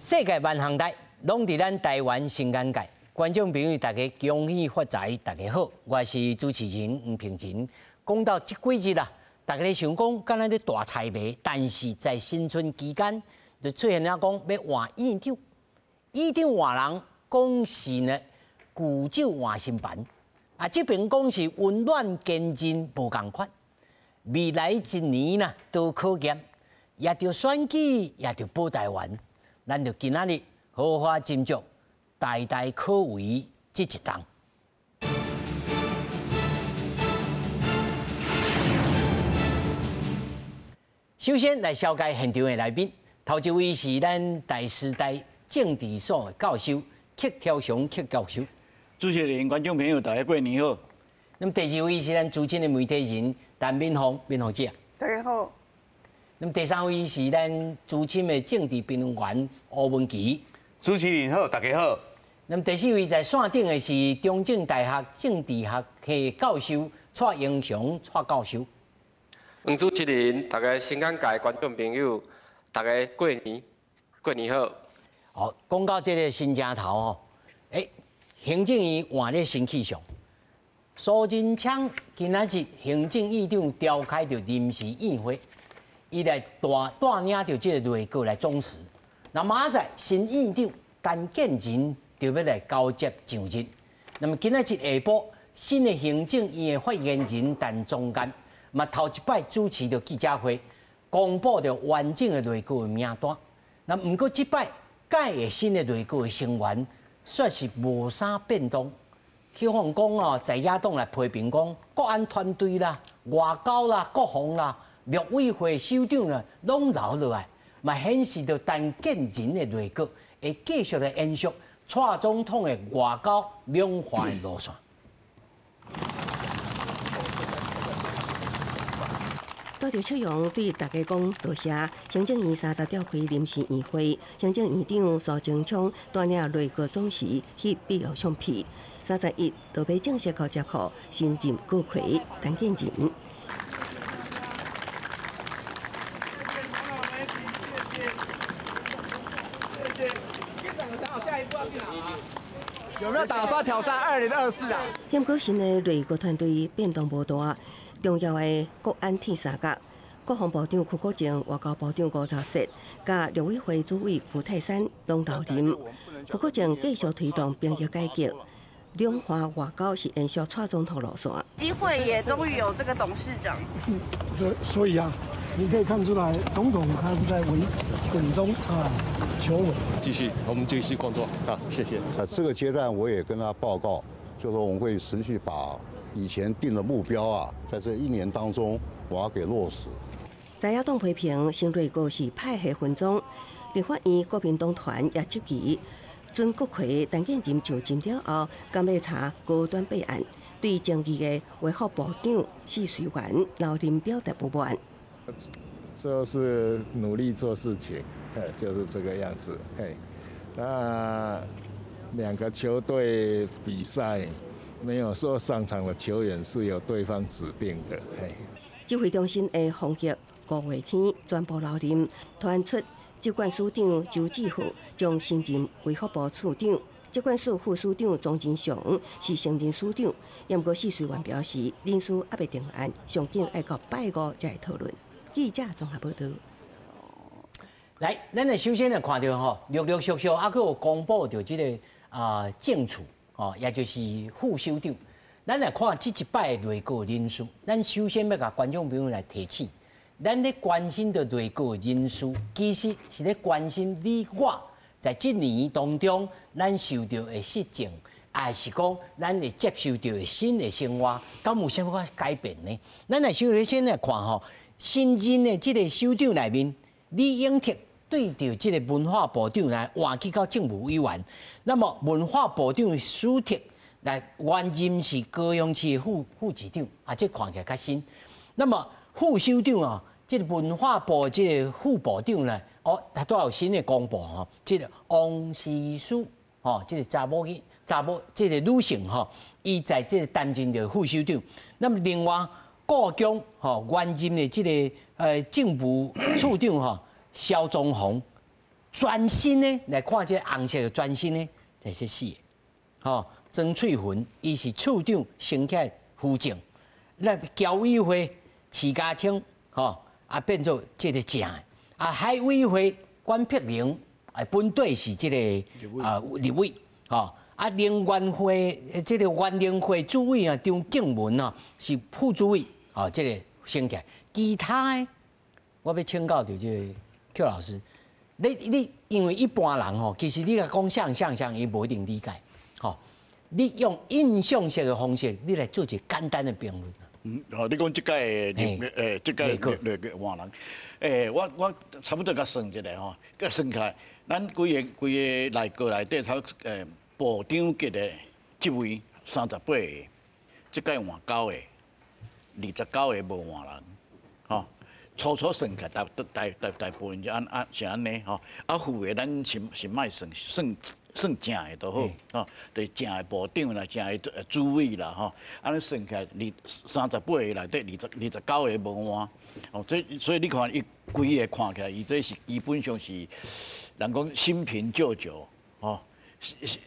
世界萬行台攏佇咱台灣新眼界，觀眾朋友大家恭喜發財，大家好，我是主持人黃平仁。講到這幾日啊，大家咧想講，敢若咧大猜謎，但是在新春期間就出現了講欲換院長，院長換人，講是呢舊酒換新瓶，啊這邊講是溫暖堅韌無仝款。未來一年啦，多考驗，也著選舉，也著保台灣。咱就今仔日好好斟酌，大大可為這一冬。首先來紹介現場的來賓，頭一位是咱大師大政治所的教授柯超雄柯教授。主持人、觀眾朋友，大家過年好。那麼第二位是咱資深的媒體人陳敏鳳，敏鳳姐。大家好。那麼第三位是咱資深的政治評論員吳文祺。主持人好，大家好。那麼第四位在線頂的是中正大學政治學系教授蔡英雄蔡教授。黃主持人，大家新港界觀眾朋友，大家過年過年好。好，講到這個新正頭吼，行政院換咧新氣象。蘇貞昌今仔日行政院長召開著臨時院會。伊來帶帶領著這個內閣來總辭，那明仔載新院長陳建仁就欲來交接上任。那麼今仔日下晡，新的行政院的發言人陳宗彥嘛頭一擺主持著記者會，公布著完整的內閣的名單。那毋過這擺改的新的內閣的成員，煞是無啥變動。去予講哦，在野黨來批評講，國安團隊啦、外交啦、國防啦、陸委會首長呢，攏留落來，嘛顯示著陳建仁的內閣會繼續來延續蔡總統的外交兩化的路線。拄著笑容對大家講多謝。行政院30召開臨時院會，行政院長蘇貞昌帶領內閣總辭翕閉幕相片。31就欲正式交接予新任閣揆陳建仁。有沒有打算挑戰2024啊？不過新的內閣團隊變動無大，重要的國安鐵三角，國防部長邱國正、外交部長吳釗燮、佮陸委會主委邱太三攏留任。邱國正繼續推動兵役改革，兩化外交是延續蔡總統路線。機會也終於有這個董事長。所以啊，你可以看出來，總統他是在穩穩中啊求穩。繼續，我們繼續工作啊，謝謝。這個階段我也跟他報告，就說我們會持續把以前定的目標啊，在這一年當中，我要給落實。在野黨批評新內閣是派系分贓，立法院國民黨團也質疑，準閣揆陳建仁就任了後，敢欲查高端弊案，對爭議的衛福部長謝瑞元留任表達不滿。就是努力做事情，就是這個樣子。嘿，那兩個球隊比賽，沒有說上場的球員是由對方指定的。嘿，指揮中心的防疫吳月天全部留任，傳出疾管署長周志浩將升任衛福部次長，疾管署副署長莊人祥是升任署長。不過謝瑞元表示，人事猶未定案，上緊愛到拜五才會討論。記者綜合報導。來，咱來首先來看著吼，陸陸續續猶閣有公布著這個啊正處吼，也就是副首長。咱來看這一擺的內閣人事，咱首先欲共觀眾朋友來提醒，咱咧關心著內閣人事，其實是咧關心你我在這年當中，咱受著的失政，抑是講咱會接受著的新的生活，敢有啥物改變呢？咱來首先來看吼，新任的這個首長內面，李永篤對著這個文化部長來換去到政務委員，那麼文化部長蘇鐵來原任是高雄市的副副市長，啊，這看起來較新。那麼副首長啊，這個文化部這個副部長呢，哦，他都有新的公布吼，這個王詩詩吼，這個查某囡查某，這個女性吼，伊在這個擔任著副首長。那麼另外，故宮吼原任的這個政務處長吼蕭宗煌，全新的来看这个红色的全新的，这是四个，吼，庄翠云，伊是处长升起来副正，那侨委会徐家清，吼，啊变做这个正的，啊海委会管碧玲，啊本队是这个啊立委，吼，啊能源会这个原能会主委啊张敬文啊是副主委，吼，这个升起来，其他的我欲请教著这个邱老师。你因为一般人吼，其实你共讲啥啥啥，伊无一定理解，吼。你用印象式的方式，你来做一个简单的评论。嗯，哦，你讲这届的，这届内阁换人，我差不多共算一下吼，共算起来，咱规个规个内阁内底，头部长级的职位38个，这届换九个，29个无换人，吼。粗粗算起来，大大大大部分就按按是按呢吼，啊副的咱是是莫算算算正的就好，吼，就是正的部长啦，正的主委啦，吼，按呢算起来38个内底29个无换，哦，这所以你看伊规个看起来，伊这是基本上是人讲新瓶旧酒，吼，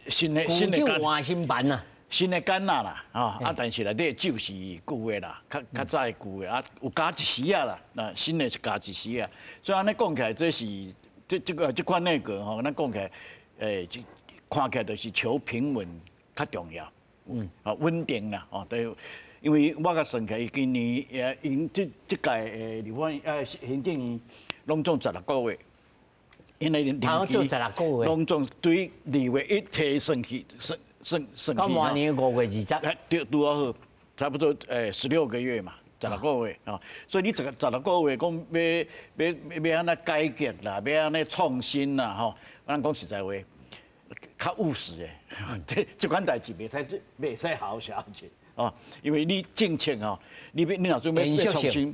新的新的换新版啊。新的囡仔啦，吼啊，但是内底酒是旧的啦，较较早的旧的啊，有加一丝仔啦，那新的是加一丝仔，所以按呢讲起来，这是这这个这款内阁吼，咱讲起来，这看起来就是求平稳较重要，啊稳定啦，哦对，因为我共算起来，伊今年也𪜶这这届的立法行政院拢总16个月，因为任期16个月，拢总对2月1提算起算。算算到明年5月20。对，拄仔好，差不多16个月嘛，十六个月啊。所以你这个十六个月讲欲欲欲按怎改革啦，欲按怎创新啦，吼，咱讲实在话，较务实的，这这款代志袂使袂使好小者哦，因为你政策吼，你欲你若准备欲创新，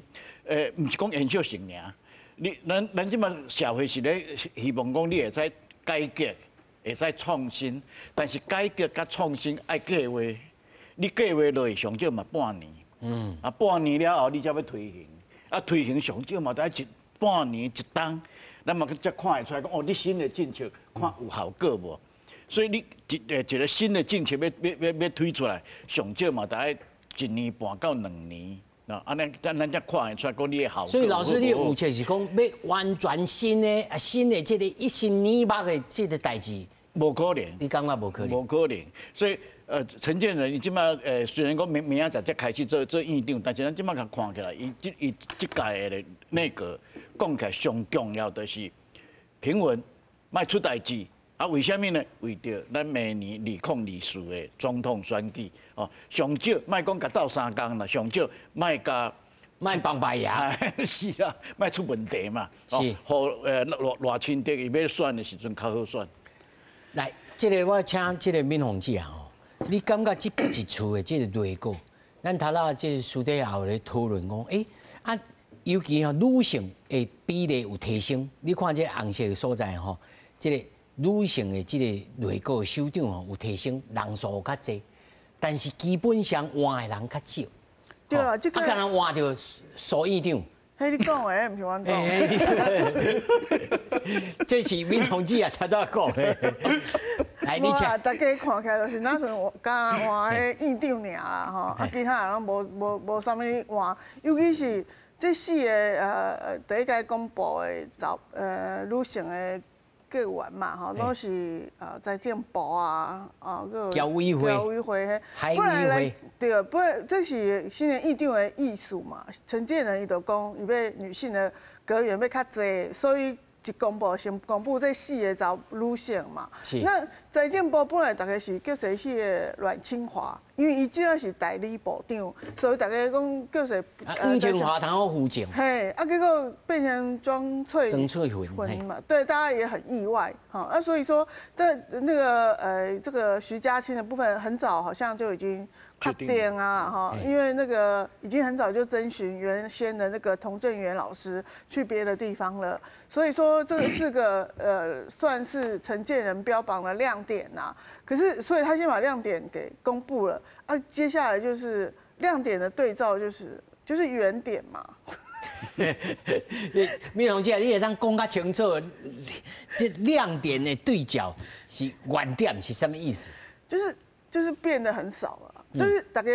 毋是讲延续性尔，你咱咱这马社会是咧希望讲你会使改革。会使创新，但是改革佮创新爱计划，你计划落去上少嘛半年，啊半年了后你才欲推行，啊推行上少嘛得爱一半年一冬，咱嘛才看会出来讲哦，你新的政策看有效果无？所以你一个新的政策欲欲欲欲推出来，上少嘛得爱一年半到2年，啊，按呢咱咱才看会出来讲你的效果。所以老师，你有预测是讲欲完全新的啊，新的这个一新年目的这个代志，无可能。你感觉无可能？无可能。所以陈建仁伊这马虽然讲明明仔载才开始做做院长，但是咱这马共看起来，伊这伊这届的内阁讲起来上重要就是平稳，莫出代志。啊，为啥物呢？为著咱明年2024的总统选举哦，上少莫讲共斗相共啦，上少莫共莫放白牙，是啊，莫出问题嘛。予赖赖清德伊欲选的时阵较好选。来，这个我请这个敏凤姐啊，吼，你感觉这一次的这个内阁，咱头仔这个私底下有咧讨论讲，啊，尤其吼女性的比例有提升，你看这红色的所在吼，这个女性的这个内阁首长吼有提升，人数较济，但是基本上换的人较少。对啊，这个啊，敢若换著苏院长。彼你讲的，毋是阮讲。这是敏凤姐啊，头拄仔讲的。来，你请。大家看起来就是若像敢换彼院长尔啦，吼，啊，其他人拢无无无啥物换，尤其是这四个第一届公布的查女性的阁员嘛，吼，拢是财政部啊，啊，阁侨委会、侨委会，海委会，对，本来这是新的院长的意思嘛。陈建仁伊就讲，伊欲女性的阁员欲较济，所以一公布先公布这四个查女性嘛。那财政部本来大家是叫做彼个阮清华，因为伊主要是代理部长，所以大家讲叫做阮清华通好负责。嘿，啊，结果变成庄翠庄翠云嘛，对，大家也很意外，哈，啊，所以说，在那个这个徐佳青的部分很早好像就已经确定啊，哈，因为那个已经很早就征询原先的那个童振源老师去别的地方了，所以说这个四个算是陈建仁标榜的亮点呐，可是所以他先把亮点给公布了啊，接下来就是亮点的对照就是原点嘛。美紅姐，你會當講較清楚，這亮點的對焦是原點是啥物意思？就是變得很少了，就是大家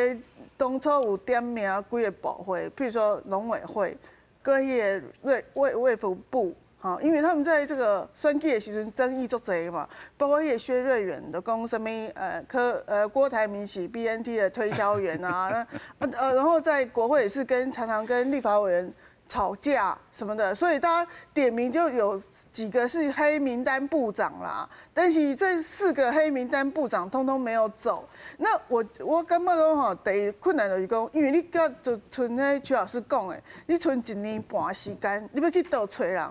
當初有點名幾个部會，譬如說農委會，跟彼个衛福部，吼，因為他們在這個選舉的時陣爭議足濟嘛，包括彼个薛瑞元就講啥物郭台銘是 BNT 的推銷員啊，然後在國會也是常常跟立法委員吵架什麼的，所以大家點名就有幾個是黑名單部長啦，但是這4個黑名單部長通通沒有走。那我感覺講吼，第一困難就是講，因為你佮就像彼徐老師講的，你賰1年半時間，你欲去佗揣人，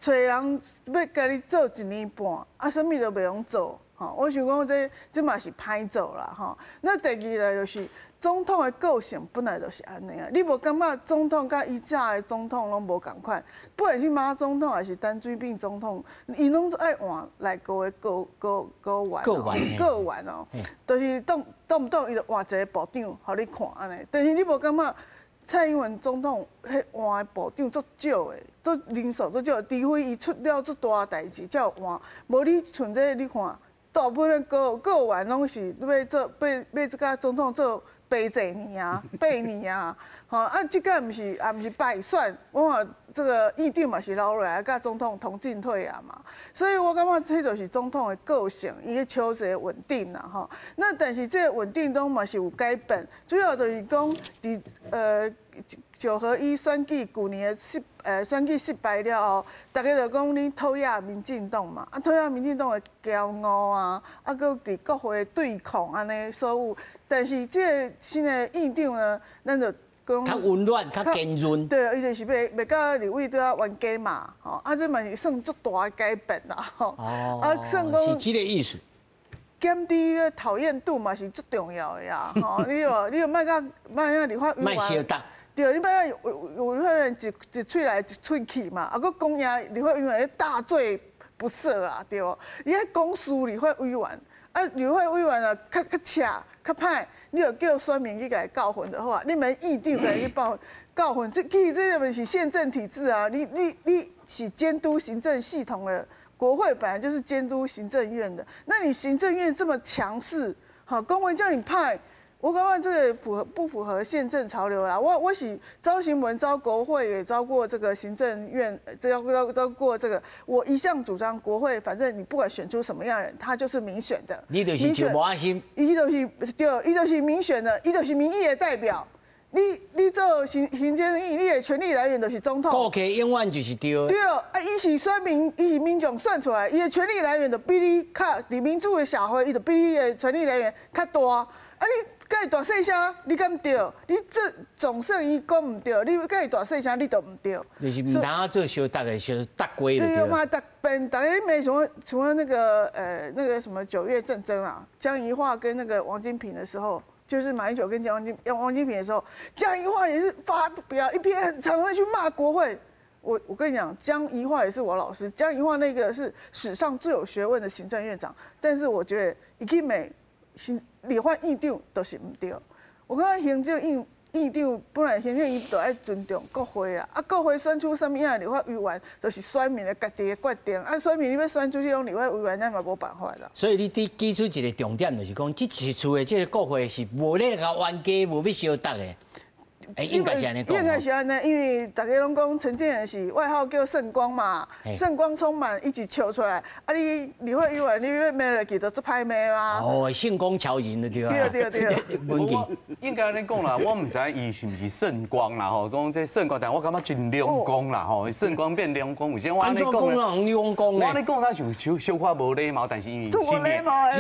揣人欲共你做1年半，啊，啥物都袂用做，吼。我想講這嘛是歹做啦，吼。那第二個就是總統的個性本來就是按呢啊，你無感覺總統佮以前的總統攏無仝款，不管是馬總統還是陳水扁總統，伊攏愛換內閣的高員，高員哦，就是動不動伊就換一個部長，予你看按呢。但是你無感覺蔡英文總統彼換的部長足少的，足人數足少，除非伊出了足大代誌才有換，無你像這你看，大部分高員攏是欲做欲這個總統做。8年啊，8年啊，吼啊！這個毋是也毋是敗選，我看這個議長嘛是留落來，佮總統同進退啊嘛，所以我感覺這就是總統的個性，伊咧求一個穩定啦吼。那但是這個穩定中嘛是有改變，主要就是講佇9合1選舉舊年的選舉失敗了後，大家就講你討厭民進黨嘛，啊討厭民進黨的驕傲啊，啊閣佇國會對抗按呢所有。但是這個新的院長呢，咱就講較溫暖、較堅韌。對，伊就是袂佮立委拄仔冤家嘛，吼，啊這嘛是算足大的改變啦，吼。哦，啊算講是這個意思。減低个討厭度嘛是足重要的呀，吼，你哦，你又莫佮莫遐立法委員。莫相鬥。對，你莫遐有立法委員一喙來一喙去嘛，啊，閣講贏立法委員大罪不赦啊，對無？你愛講輸立法委員，啊，立法委員啊，較赤。較歹，你就叫選民去共伊教訓就好啊。你免院長共伊去教訓，這其實這個是憲政體制啊。你是監督行政系統的，國會本來就是監督行政院的。那你行政院這麼強勢，好，公文叫你派，我感覺這個符合不符合憲政潮流啊？我是招行文招國會也招過這個行政院，招過這個。我一向主張國會，反正你不管選出什麼樣的人，他就是民選的。你就是就無愛心。伊就是對，伊就是民選的，伊就是民意的代表。你做行政院，你的權力來源就是總統。顧客永遠就是對。對，啊，伊是選民，伊是民眾選出來，伊的權力來源就比你較，佇民主的社會，伊就比你的權力來源較大。啊，你佮伊大細聲，你敢對？你這總算伊講毋對，你佮伊大細聲，你就毋對。就是毋通做相答的，相答過就對。對嘛，答辯，大家你沒什麼那個那個什麼9月戰爭啊，江宜樺跟那個王金平的時候，就是馬英九跟王金平的時候，江宜樺也是發表一篇很長的去罵國會。我跟你講，江宜樺也是我老師，江宜樺那個是史上最有學問的行政院長，但是我覺得伊去罵立法院長就是毋對。我感覺行政院長本來行政院就愛尊重國會啦，啊，國會選出啥物樣的立法委員，就是選民的家己的決定。啊，選民你欲選出這種立法委員，咱嘛無辦法啦。所以你指出一個重點，就是講這一次的這個國會是無咧共冤家，無欲相鬥的。應該是按呢講。應該是按呢，因為大家攏講陳建仁是外號叫聖光嘛，聖光充滿，一直笑出來。啊，你立法委員，你欲罵落去就足歹罵啊。哦，聖光超人就對啊。對對對。我應該按呢講啦，我毋知伊是毋是聖光啦吼，講這聖光，但我感覺真亮光啦吼，聖光變亮光，為啥我按呢講呢？我按呢講，他是小可無禮貌，但是因為是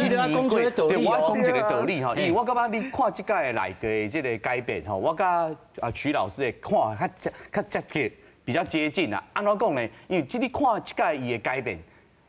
是你講出個道理，我講一個道理吼，因為我感覺你看這屆的內閣這個改變吼，我佮啊，徐老師的看較接近，比較接近啊。按怎講呢？因為這你看這屆伊的改變，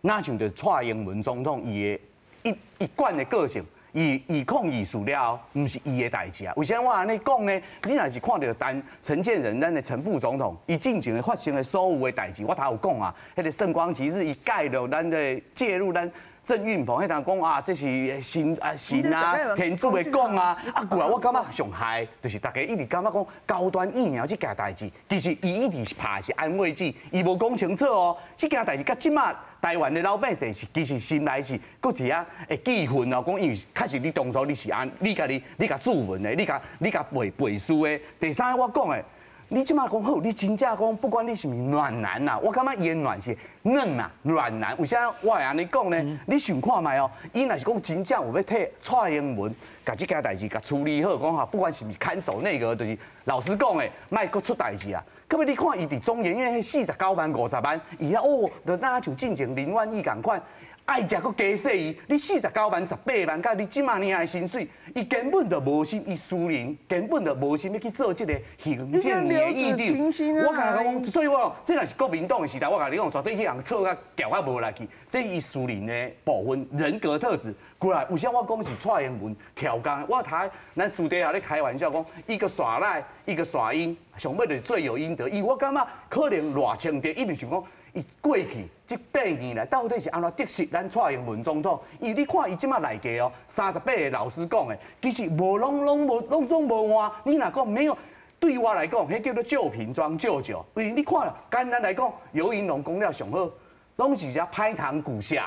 若像著蔡英文總統伊的一貫的個性，伊控伊事了後，毋是伊的代誌啊。為啥我按呢講呢？你若是看著陳建仁咱的陳副總統，伊進前的發生的所有的代誌，我頭有講啊，彼個聖光騎士伊介入咱的介入咱。郑运鹏彼当讲啊，这是神啊神啊，天主的讲啊，啊过来我感觉上害，就是大家一直感觉讲高端疫苗这件代志，其实伊一直是拍是安慰剂，伊无讲清楚哦。这件代志佮这马台湾的老百姓是其实心内是阁伫遐会记恨哦，讲因为确实你当初你是按你家己你共注文的，你共背背书的。第三个我讲的。你这马讲好，你真正讲，不管你是毋是暖男啦，我感觉伊的暖是嫩啊，软男。为啥我会按呢讲呢？你想看觅哦，伊若是讲真正有欲替蔡英文共这件代志共处理好，讲哈，不管是毋是看守内阁，就是老实讲的，莫阁出代志啊。可欲你看伊伫中研院彼49万、50万，伊遐哦，就若像进前林万亿仝款。爱食阁加税伊，你49万、18万，佮你这马尔的薪水，伊根本就无心，伊私人根本就无心欲去做这个行政的议长。我共你讲，所以我讲，这若是国民党的时代，我共你讲，绝对去予错甲撬甲无来去。这伊私人的部分人格特质过来，为啥我讲是蔡英文超工？我头咱私底下咧开玩笑讲，一个耍赖，一个耍阴，上尾就是罪有应得。因为我感觉可能赖清德一直想讲。伊过去这8年来，到底是按怎得失咱蔡英文总统？因为你看伊这马内阁哦，38个老师讲的，其实无拢拢无拢总无换。你若讲没有，对我来讲，彼叫做旧瓶装旧酒。因为你看，简单来讲，游盈隆讲了上好，拢是遮歹糖旧锡。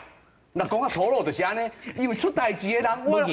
若讲较粗鲁就是按呢，因为出代志的人，我。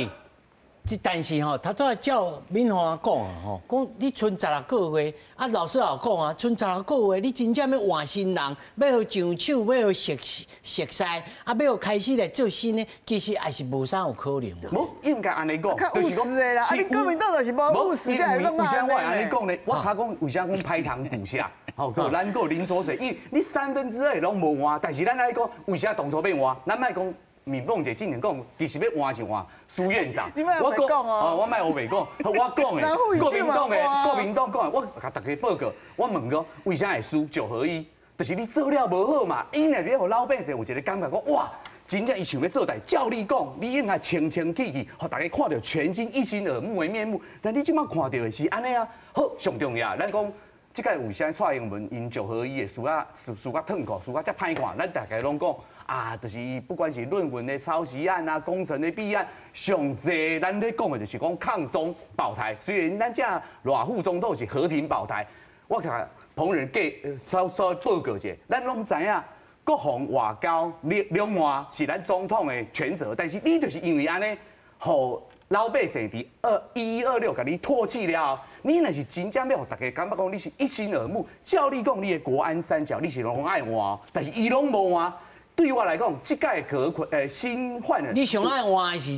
这但是吼，头拄仔照敏华讲啊吼，讲你賰16个月，啊老师也有讲啊，賰十六个月，你真正欲换新人，欲予上手，欲予熟熟似，啊，欲予开始来做新的，其实也是无啥有可能。无应该按呢讲，较务实的啦。啊，你国民党就是无务实，才会拢为啥我会按呢讲呢？我较讲为啥讲歹糖旧锡？吼，阁咱阁林左水，因为你2/3拢无换，但是咱爱讲为啥当初欲换？咱莫讲。敏凤姐之前讲，其实欲换是换苏院长。我讲哦，我莫乌白讲，我讲的，国民党的，国民党讲的，我共大家报告，我问讲为啥会输九合一？就是你做了无好嘛，伊若欲予老百姓有一个感觉讲，哇，真正伊想欲做代，照理讲，你应该清清气气，予大家看著全新一新耳目的面目。但你这马看著的是按呢啊，好，上重要，咱讲这届为啥蔡英文𪜶九合一的输甲输输甲痛苦，输甲遮歹看，咱大家拢讲。啊，就是不管是论文的抄袭案啊，工程的弊案，上济咱咧讲的就是讲抗中保台。虽然咱这赖副总统是和平保台，我共同仁计稍稍报告一下，咱拢知影国防外交两岸是咱总统的权责，但是你就是因为按呢，予老百姓伫2126共你唾弃了后，你若是真正欲予大家感觉讲你是一心耳目，照理讲你的国安三角你是拢爱换，但是伊拢无换。对我来讲，这届阁揆新换人，你上爱换的是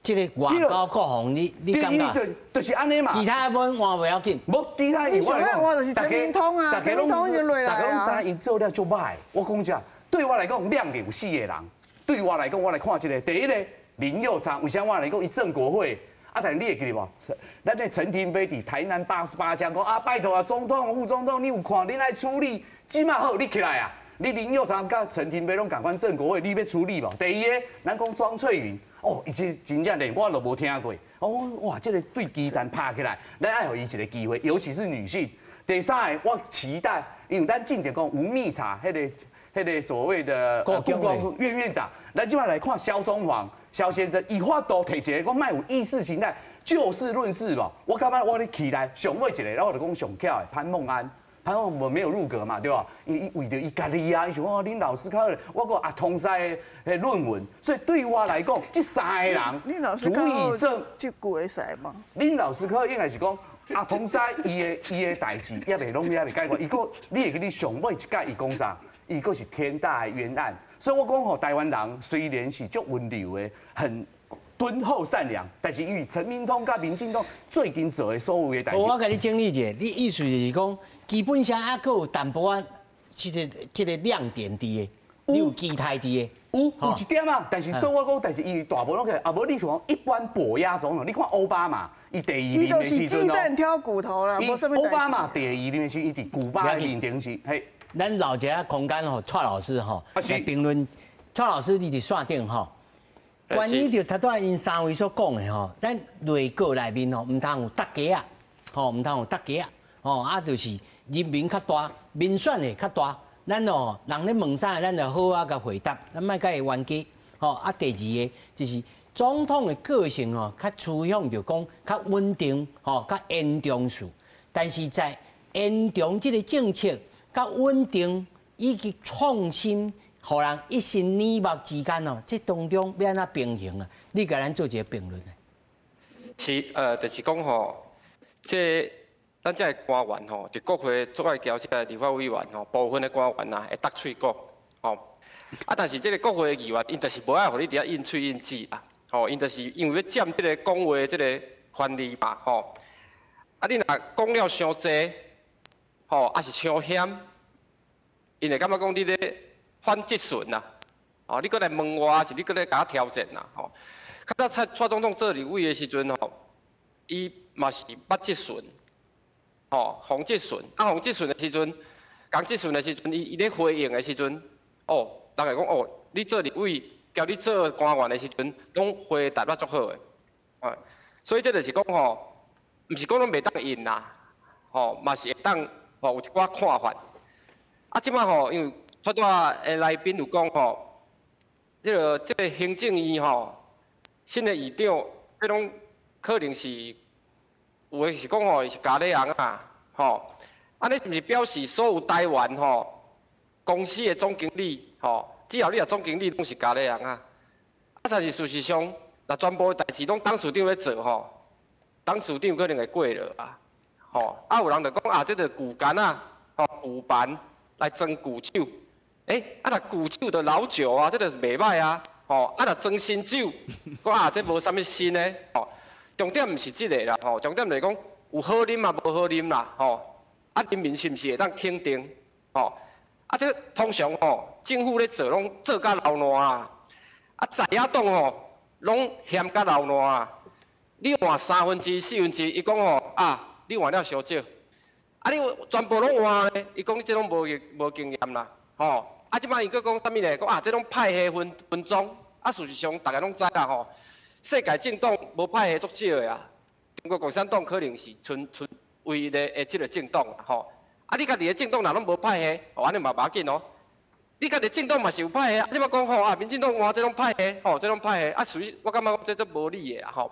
这个外交国防，你感觉？就是按呢嘛。其他本换袂要紧。无其他，你上爱换就是陈明通啊，陈明通已经落来啊。大家拢知𪜶做了足歹。我讲这，对我来讲，两个有四个人。对我来讲，我来看这个，第一个林右昌，为啥我来讲伊正国会？啊，但是你会记得无？咱的陈亭妃伫台南88将讲啊，拜托啊，总统、副总统，你有看，恁爱处理，这马好，你起来啊！你林右昌佮陈亭妃拢仝款正国会，你欲处理无？第二个，咱讲庄翠云，哦，伊这真正连我都无听过。哦，哇，这个对基层拍起来，咱爱予伊一个机会，尤其是女性。第三个，我期待，因为咱进前讲吴密察，彼个所谓的故宫院院长，咱这马来看萧中煌萧先生，伊法度提一个讲莫有意识形态，就事论事无。我感觉我咧期待上尾一个，然后我就讲上巧的潘孟安。潘孟安没有入阁嘛，对吧？伊伊为著伊家己啊，伊想讲恁老师较好，我阁阿通师的论文，所以对我来讲，这三个人，恁老师足以证这句会使吗？恁老师可应该是讲阿通师伊的代志犹未拢犹未解决，伊阁你会记得上尾一届伊讲啥？伊阁是天大的冤案，所以我讲吼，台湾人虽然是足温柔的，很敦厚善良，但是因为陈明通佮民进党最近做的所有的代志，我共你整理一下，你意思就是讲，基本上犹阁有淡薄仔这个亮点伫的，你有期待伫的，有一点啊，但是所以我讲，但是因为大部分拢啊，无你像一般跛鸭总统，你看奥巴马，伊第二任的时阵鸡蛋挑骨头啦，奥巴马第二任的时，伊伫古巴的面顶是，嘿，咱留一下空间予蔡老师吼来评论，蔡老师你伫线顶吼。关于著头拄仔𪜶三位所讲的吼，咱内阁内面吼，毋通有搭鸡仔，吼，毋通有搭鸡仔，吼，啊，就是人民较大，民选的较大，咱哦，人咧问啥，咱就好好共回答，咱莫共伊冤家。吼，啊，第二个就是總統的個性吼，較趨向就講較穩定，吼，較延長式。但是在延長這个政策，較穩定以及創新，予人一心耳目之間哦，這當中欲按怎平衡啊？你共咱做一个評論。是，就是講吼，這咱這个官員吼，佇國會足愛交這个立法委員吼，部分的官員啊會搭喙鼓，吼。啊，但是這个國會的議員，𪜶就是無愛予你佇遐應喙應舌啦，吼，𪜶就是因為欲佔這个講話這个權利嘛，吼。啊，你若講了傷濟，吼，啊是傷險，𪜶會感覺講你咧反質詢啦，吼，你閣來問我，是你閣咧共我挑戰啦，吼。較早蔡蔡總統做立委的時陣吼，伊嘛是捌質詢，吼，予質詢，啊，予質詢的時陣，共質詢的時陣，伊伊咧回應的時陣，哦，人會講哦，你做立委，交你做官員的時陣，攏回答得足好的，啊，所以這就是講吼，毋是講攏袂當用啦，吼，嘛是會當吼有一寡看法。啊，這擺吼，因為拄拄仔的來賓有講吼，這个行政院吼，新的院長，這攏可能是有的是講吼，是咖喱尪仔，吼，按呢是毋是表示所有台灣吼公司的總經理吼，只要你若總經理攏是咖喱尪仔？啊，但是事實上，若全部的代誌攏董事長咧做吼，董事長可能會過落啊，吼，啊有人就講啊，這個舊矸仔，吼舊盤來裝舊酒，欸，啊若舊酒就老酒啊，這就是袂䆀啊，吼，啊若裝新酒，講啊這無啥物新的，吼，重點毋是這个啦，吼，重點就是講有好啉嘛，無好啉啦，吼，啊人民是毋是會當肯定，吼，啊這通常吼政府咧做攏做甲流爛啊，啊在野黨吼攏嫌甲流爛啊，你換1/3、1/4，伊講吼啊，你換了傷少，啊你全部攏換咧，伊講你這攏無經驗啦，吼，啊這擺伊閣講啥物咧？講啊這攏派系分分贓，啊事實上逐家攏知啦吼，世界政黨無派系足少的啊，中國共產黨可能是賰賰唯一的這个政黨吼，啊你家己的政黨若攏無派系，哦按呢嘛無要緊哦。你家己政黨嘛是有派系，啊你莫講吼啊，民進黨換這攏派系，吼這攏派系，啊屬於我感覺這足無理的啦吼。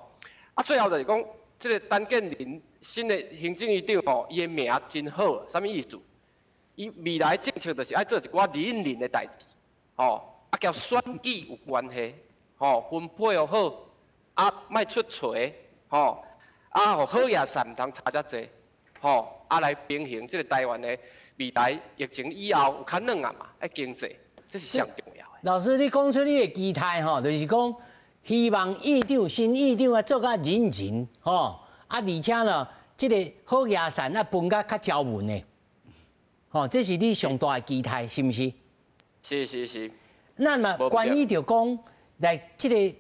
啊最後就是講，這个陳建仁新的行政院長吼，伊的名真好，啥物意思？伊未來政策就是愛做一寡忍忍的代誌，吼，啊佮選舉有關係，吼分配予好，啊莫出槌，吼，啊予好野菜毋通差遮濟，吼，啊來平衡這个台灣的未來疫情以後有較軟啊嘛，愛經濟，這是上重要的。老師，你講出你的期待吼，就是講希望院長新院長啊做較忍忍，吼，啊而且呢，這个好野菜啊分甲較均勻的，吼，這是你上大的期待，是毋是？是是是。那麼關於著講來這个，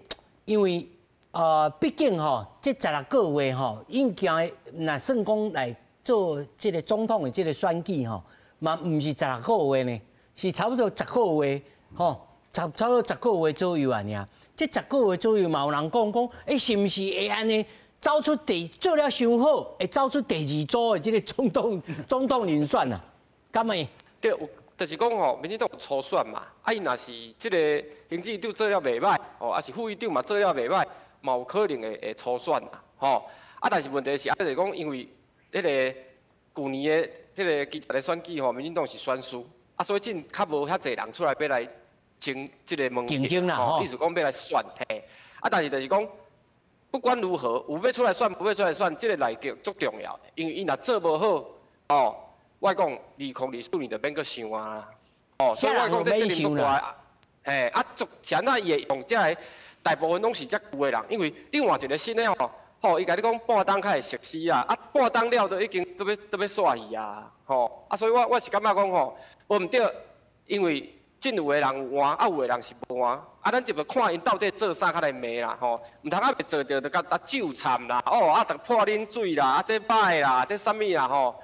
因為畢竟吼，這十六個月吼，應該若算講來做這个總統的這个選舉吼，嘛毋是十六個月呢，是差不多十個月，吼，差不多十個月左右啊爾。這十個月左右嘛，有人講講，欸，是毋是會按呢走出第做了傷好，會走出第二組的這个總統人選啊？敢會？對，就是講吼，民進黨有初選嘛，啊，伊若是這个行政院長做了袂䆀，吼，啊是副院長嘛做了袂䆀，嘛有可能會初選啦，吼。啊，但是問題是，啊，就是講因為彼个舊年的這个基層的選舉吼，民進黨是選輸，啊，所以真較無遐濟人出來欲來爭這个門競爭啦，吼，意思講欲來選，嘿，啊，但是就是講，不管如何，有欲出來選，無欲出來選，這个內閣足重要的，因為伊若做無好，哦，我講2024年就免閣想啊，哦，所以我講這責任足大，嘿，啊，足前啊，伊會用這个大部分攏是遮舊的人，因為你換一个新的吼，吼，伊共你講半冬較會熟悉啊，啊，半冬了都已經都欲煞去啊，吼，啊，所以我是感覺講吼，無毋對，因為真有的人有換，啊有的人是無換，啊，咱就欲看𪜶到底做啥較來罵啦，吼，毋通猶未做著就共啊咒讖啦，哦，啊，著潑冷水啦，啊，這歹啦，這啥物啦，吼，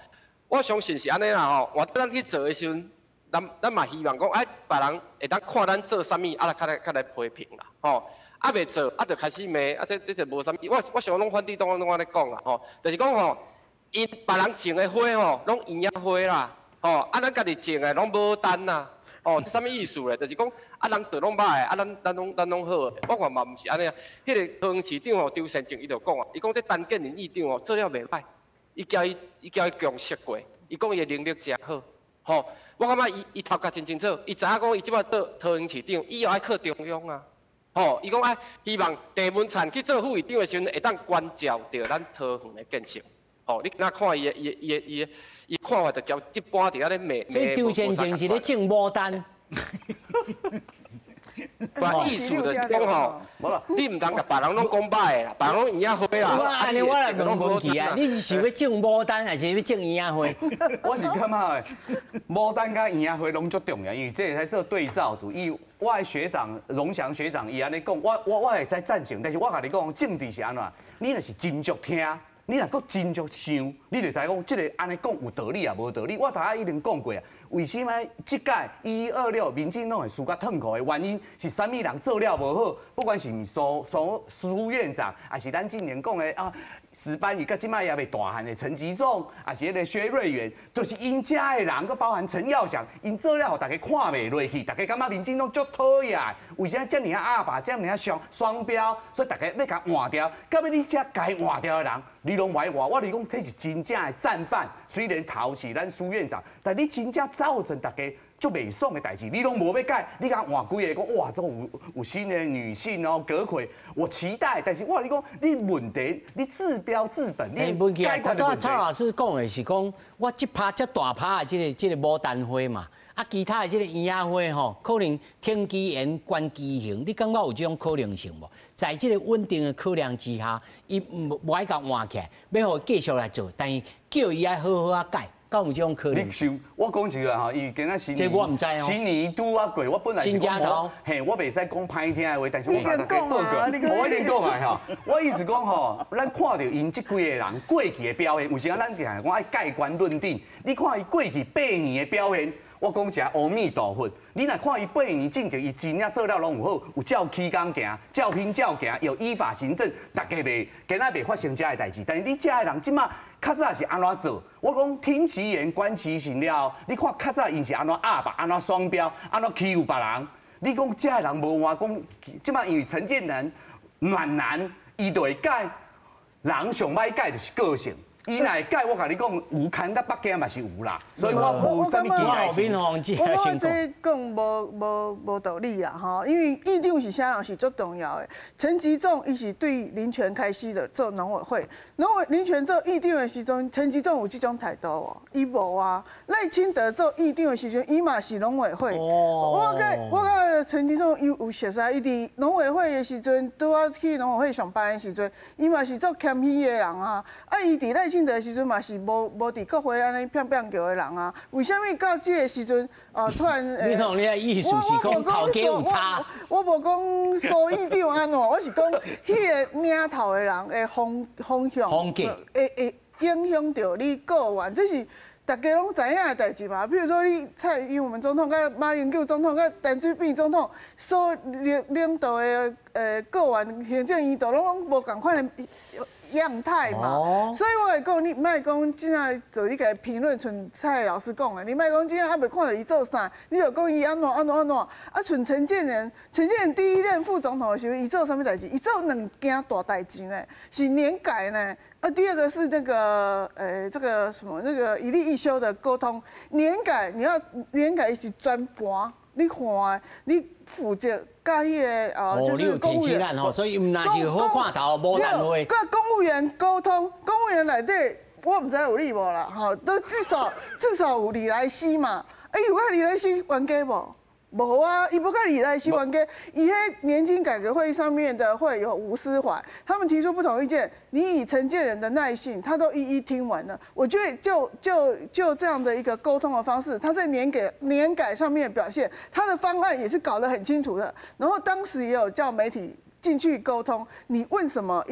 我相信是按呢啦，吼，換咱去做的時陣，咱嘛希望講，哎，別人會當看咱做啥物，啊，來較來批評啦，吼。啊，袂做，啊，就開始罵，啊，這就無啥物。我想攏反對黨攏按呢講啦，吼，就是講吼，𪜶別人種的花吼，攏圓仔花啦，吼，啊，咱家己種的攏牡丹啦，哦，這啥物意思咧？就是講啊，人做攏歹，啊，咱攏好。我看嘛毋是按呢啊。彼个桃園市長吼，周善政伊就講啊，伊講這陳建仁議長吼做了袂歹，伊交伊共識過，伊講伊的能力誠好，吼。我感覺伊頭殼真清楚，伊知影講伊這擺做桃園市長，以後愛靠中央啊，吼。伊講愛希望鄭文燦去做副議長的時陣，會當關照著咱桃園的建設。哦，你若看伊的伊的伊的伊的伊看法，就交一般佇遐咧罵。所以周善政是咧種牡丹。無意思就是講吼，你毋通共別人攏講歹的啦，別人攏圓仔花啦。我按呢，我來問問題啊，你是想欲種牡丹，還是欲種圓仔花？我是感覺牡丹佮圓仔花攏足重要，因為這會使做對照組。伊我的學長榮祥學長伊按呢講，我會使贊成，但是我共你講，政治是按怎？你若是斟酌聽。你若閣斟酌想，你就知講這个按呢講有道理抑無道理。我頭仔已經講過啊，為啥物這屆1126民進黨會輸甲褪褲的原因是啥物人做了無好？不管是蘇蘇蘇院長，還是咱之前講的啊，石斑魚，佮這擺也袂大漢的陳吉仲，還是彼个薛瑞元，就是𪜶遮的人，閣包含陳耀祥，𪜶做了予大家看袂落去，大家感覺民進黨足討厭。為啥遮爾仔鴨霸，遮爾仔雙雙標？所以大家欲共換掉，到尾你遮該換掉的人，你攏無愛換。我咧講，這是真正的戰犯。雖然頭是咱蘇院長，但你真正造成大家足袂爽的代誌，你攏無欲改，你共換幾个講哇，這有新的女性哦，閣揆，我期待。但是我共你講，你問題你治標治本，你解決的問題。蔡老師講的是講，我這趴這大趴的這個牡丹花嘛，啊，其他的這個圓仔花吼，可能聽其言觀其行，你感覺有這種可能性無？在這個穩定的考量之下，伊無愛共換起來，欲予繼續來做，但是叫伊愛好好仔改。敢有這種可能？你想，我講一個吼，伊今仔新年，這我毋知哦。新年拄仔過，我本來是講，嘿，我袂使講歹聽的話，但是我共大家報告，我已經講啊吼。我意思講吼，咱看著𪜶這幾個人過去的表現，有時陣咱定定講愛蓋棺論定。你看伊過去8年的表現，我講一下阿彌陀佛。你若看伊8年進前，伊真正做了攏有好，有照起工行，照拼照行，有依法行政，大家袂今仔袂發生這的代誌。但是你遮的人這馬較早是按怎做？我講聽其言觀其行了，你看較早𪜶是按怎鴨霸，按怎雙標，按怎欺負別人？你講遮的人無換，講這馬因為陳建仁暖男，伊就會改。人上歹改就是個性。伊若會改，我共你講，有牽到北京嘛是有啦，所以我無啥物期待性。我感覺這講無道理啦，吼，因為議長是啥人是足重要的。陳吉仲伊是對林權開始的做農委會，農委林權做議長的時陣，陳吉仲有這種態度無？伊無啊。賴清德做議長的時陣，伊嘛是農委會。我佮陳吉仲有熟似，伊佇農委會的時陣，拄仔去農委會上班的時陣，伊嘛是做謙虛的人啊。啊，伊佇賴清德的時陣嘛是無佇國會按呢砰砰叫的人啊，為啥物到這個時陣哦突然？你講你的意思是講頭家有差？我無講蘇議長按怎，我是講彼个領頭的人的風向，會影響著你個人，這是大家攏知影的代誌嘛。比如說你蔡英文總統、佮馬英九總統、佮陳水扁總統所領導的個員行政院都攏無仝款的樣態嘛。所以我會講，你莫講這仔做你家評論，像蔡老師講的，你莫講這仔猶未看著伊做啥，你就講伊按怎按怎按怎。啊，像陳建仁，陳建仁第一任副總統的時陣，伊做啥物代誌？伊做兩件大代誌呢，是年改呢。啊，第二個是那個，這個什麼，那個一例一休的溝通，年改你要年改是全盤，你看，你負責佮彼个啊，就是公務員，所以毋但是好看頭，無單位。佮公務員溝通，公務員內底我毋知有你無啦，吼，都至少有李來希嘛，欸，有佮李來希冤家無？無啊，伊無佮李來希冤家，伊彼年金改革會議上面的會有吳斯懷，他們提出不同意見，你以陳建仁的耐性，他都一一聽完了。我覺得就這樣的一個溝通的方式，他在年改上面表現，他的方案也是搞得很清楚的。然後當時也有叫媒體進去溝通，你問什麼，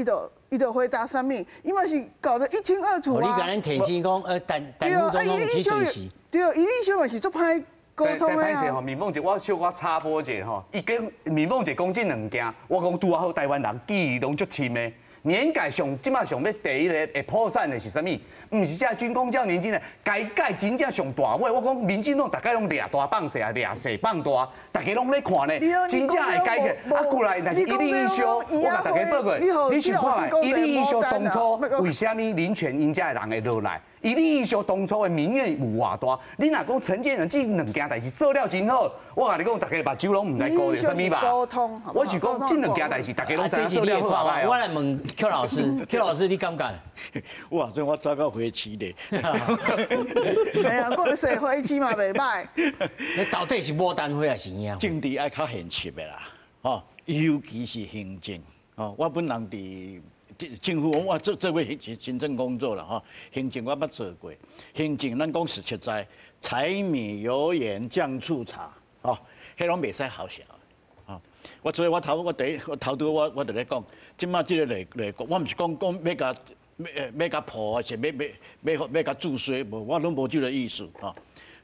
伊就回答啥物，伊嘛是搞得一清二楚啊。你共咱提醒講，陳副總統去隨時。對，一例一休嘛是足歹溝通的啊。吼，敏鳳姐，我小可插播一下吼，伊講敏鳳姐講這兩件，我講拄仔好台灣人記憶攏足深的。年改上這馬上欲第一个会破产的是啥物？毋是這军工教年金的，改改真正上大尾。我讲民进党逐家拢掠大放细啊，掠细放大，逐家拢咧看呢。真正会改革。啊，过来，若是一例一休，我共大家报告，你想看觅，一例一休当初为啥物林权𪜶遮的人会落来？一例一休当初的民怨有偌大？你若讲陈建仁这两件代志做了真好，我共你讲，逐家目睭拢毋知顾著啥物吧？我是讲这两件代志，逐家拢知影做了好歹。我来问邱老师，邱老师你感觉？哇，这我早到花痴咧。哎呀，过说花痴嘛袂歹。你到底是牡丹花还是樱？政治爱较现实的啦，吼，尤其是行政，吼，我本人伫政府，我做过行政工作啦，吼，行政我捌做过。行政咱讲实实在，柴米油盐酱醋茶，吼，彼拢袂使好笑。吼，我所以我头我第一我头拄我就咧讲，这马这个内阁，我毋是讲讲欲共欲共破，还是欲共注衰，无，我拢无这个意思，吼。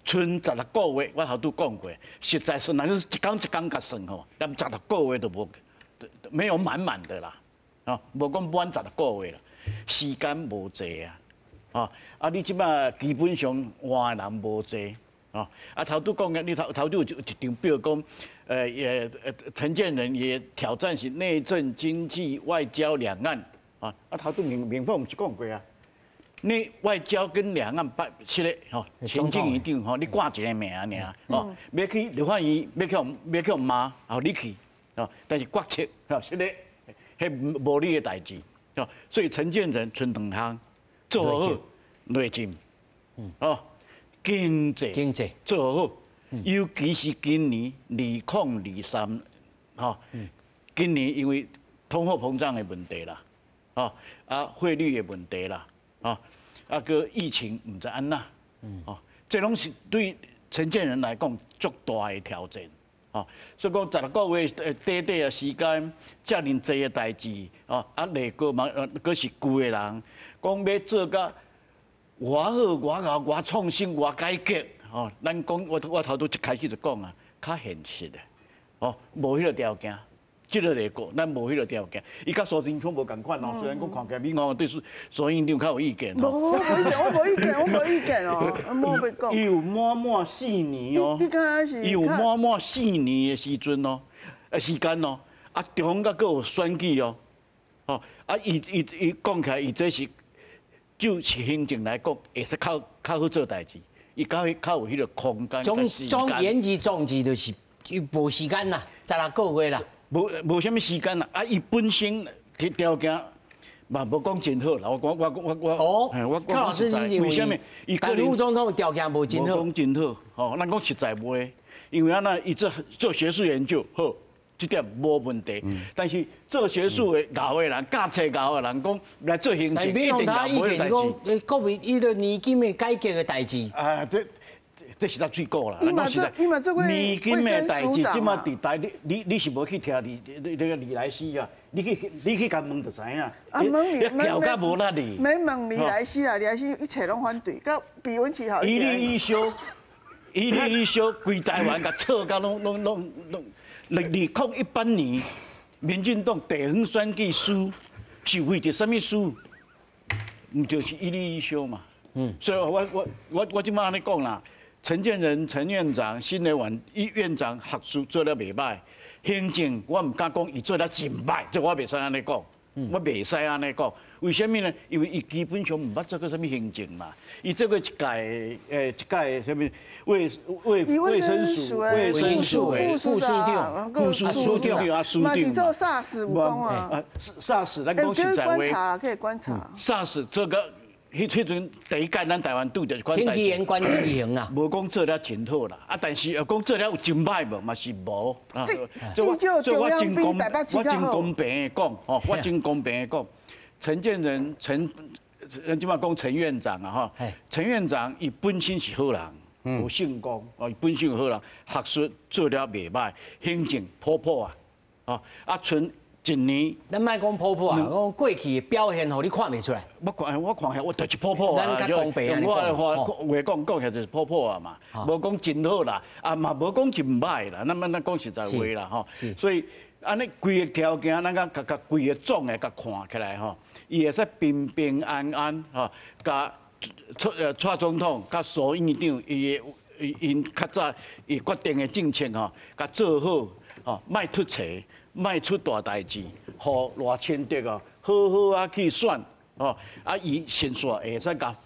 賰十六个月，我头拄讲过，实在是，若你一工一工共算吼，连十六个月都无，没有满满的啦，吼，无讲满十六个月啦，时间无济啊，吼，啊，你这马基本上换的人无济，吼，啊，头拄讲的，你头头拄有一张表讲，也陈建仁也挑战是内政、经济、外交、两岸，啊，啊，头拄明明凤毋是讲过啊。内外交跟两岸办是咧吼，行政院长吼，你挂一个名尔，吼，欲去立法院，欲去骂，吼，你去，吼，但是决策吼是咧，彼无你的代志，吼，所以陈建仁賰两项做好内政，哦，经济经济做好，尤其是今年2023，吼，今年因为通货膨胀的问题啦，吼，啊汇率的问题啦。啊，啊，阁疫情毋知按怎，哦，这拢是对陈建仁来讲足大的挑战，哦，所以讲十六个月短短的时间，遮尔济的代志，哦，啊内阁嘛，阁是旧的人，讲欲做甲偌好、偌𠢕、偌创新、偌改革，哦，咱讲我我头拄一开始就讲啊，较现实的，哦，无彼个条件。这个内阁，咱无彼个条件。伊佮苏贞昌无仝款哦，虽然讲看起来闽南对苏苏院长较有意见。无，我无意见，我无意见，我无意见哦，无欲讲。伊有满满四年哦，伊有满满四年的时阵哦，时间哦，啊，中间阁有选举哦，吼，啊，伊伊伊讲起来，伊这是就行政来讲，会使较较好做代志，伊较较有彼个空间。总总言之，总之就是伊无时间啦，十六个月啦。无无啥物时间啦，啊！伊本身条件嘛无讲真好啦。我我我我哦，我柯老师是为啥物？伊可能副总统条件无真好。无讲真好，吼，咱讲实在话，因为按怎伊做做学术研究好，这点无问题。但是做学术的𠢕的人，教册𠢕的人讲来做行政，一定他意见讲，国民伊个年金的改革的代志。啊，这。这是咱水果啦。伊嘛做，伊嘛做过年金的代志，这马伫台，你你你是无去听李那个李来希啊？你去你去共问就知影。啊，问你调甲无力哩。免问李来希啦，李来希一切拢反对，佮比温琪好。一例一休，一例一休，规台湾共吵甲拢拢拢拢。2018年，民进党地方选举输，是为著啥物输？毋就是一例一休嘛。嗯。所以我我我我这马按呢讲啦。陈建仁陈院长、新的院院长学术做了袂歹，行政我毋敢讲伊做了真歹，这我袂使按呢讲，我袂使按呢讲。为啥物呢？因为伊基本上毋捌做过啥物行政嘛，伊做过一届一届啥物卫卫卫生署卫生署副长、副署长啊，嘛是做 SARS 有讲啊。啊，SARS 咱讲实在话。可以观察，可以观察。 SARS 这个。彼彼阵第一届咱台湾拄著一款代志，天气炎关机型啊，无讲做了真好啦，啊，但是讲做了有真歹无，嘛是无啊。至少中央比台北市我真公平的讲，吼，我真公平的讲，陈建仁陈，咱这马讲陈院长啊，吼，陈院长伊本身是好人，有成功，哦，伊本身是好人，学术做了袂歹，行政普普啊，哦，啊，賰一年，咱莫讲普普啊，讲过去的表现，予你看袂出来。我看我看起来我就是普普啊，咱较公平按呢我的话话讲讲起来就是普普啊嘛，无讲真好啦，啊嘛无讲真歹啦，那么咱讲实在话啦吼。所以按呢规个条件，咱共共规个总的共看起来吼，伊会使平平安安吼，共蔡总统佮苏院长伊的𪜶较早伊决定的政策吼，共做好吼，莫出错，莫出大代志，予赖清德哦好好啊去选吼，啊伊先煞会使共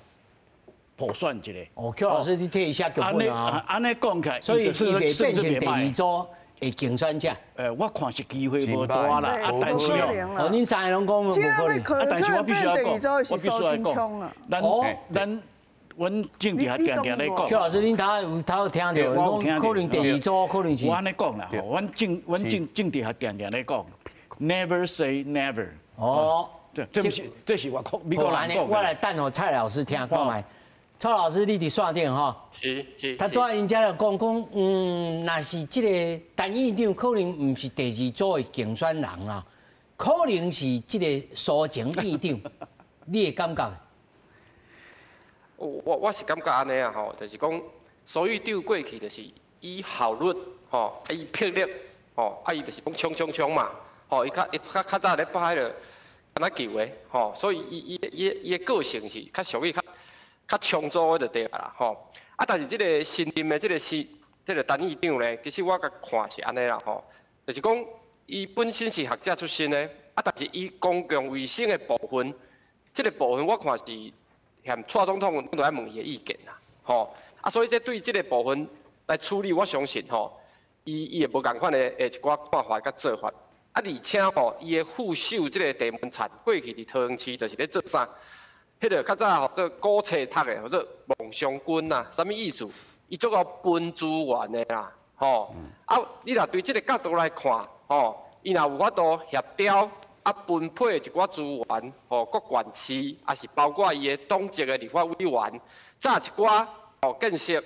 普选一下。哦，邱老师，你替伊写剧本啊？按呢讲起来，所以伊袂变成第二组的竞选者。我看是机会无大啦，啊，但是哦，恁三个拢讲无可能。啊，但是我必须要讲，我必须要讲，咱阮政治学定定咧讲。邱老师，恁头有头听著，讲可能第二组可能是。我按呢讲啦，吼，阮政阮政政治学定定咧讲，Never say never。哦，这毋是，这是我美国人讲。我来等予蔡老师听看觅。蔡老师，你伫线顶吼？是是。他拄仔𪜶遮咧讲讲，若是这个陈院长可能毋是第二组的竞选人啊，可能是这个苏前院长，你会感觉？我是感觉按呢啊吼，就是讲苏院长过去就是以效率吼，啊伊魄力吼，啊伊就是讲冲冲冲嘛，吼伊较伊较较早咧拍彼个敢若球的吼，所以伊伊伊伊的个性是较属于较较冲组的就对啦吼。啊，但是这个新任的这个是这个陈院长咧，其实我共看是按呢啦吼，就是讲伊本身是学者出身的，啊，但是伊公共卫生的部分，这个部分我看是嫌蔡总统拢都爱问伊的意见啦，吼。啊，所以这对这个部分来处理，我相信吼，伊伊会无仝款的一寡看法佮做法。啊，而且吼，伊的副手这个郑文灿过去伫桃园市就是咧做啥？彼个较早号做古册读的，号做孟尝君啦，啥物意思？伊足𠢕分资源的啦，吼。啊，你若对这个角度来看，吼，伊若有法度协调啊分配一寡资源，予各县市，抑是包括伊的党籍的立法委员，早一寡吼建设，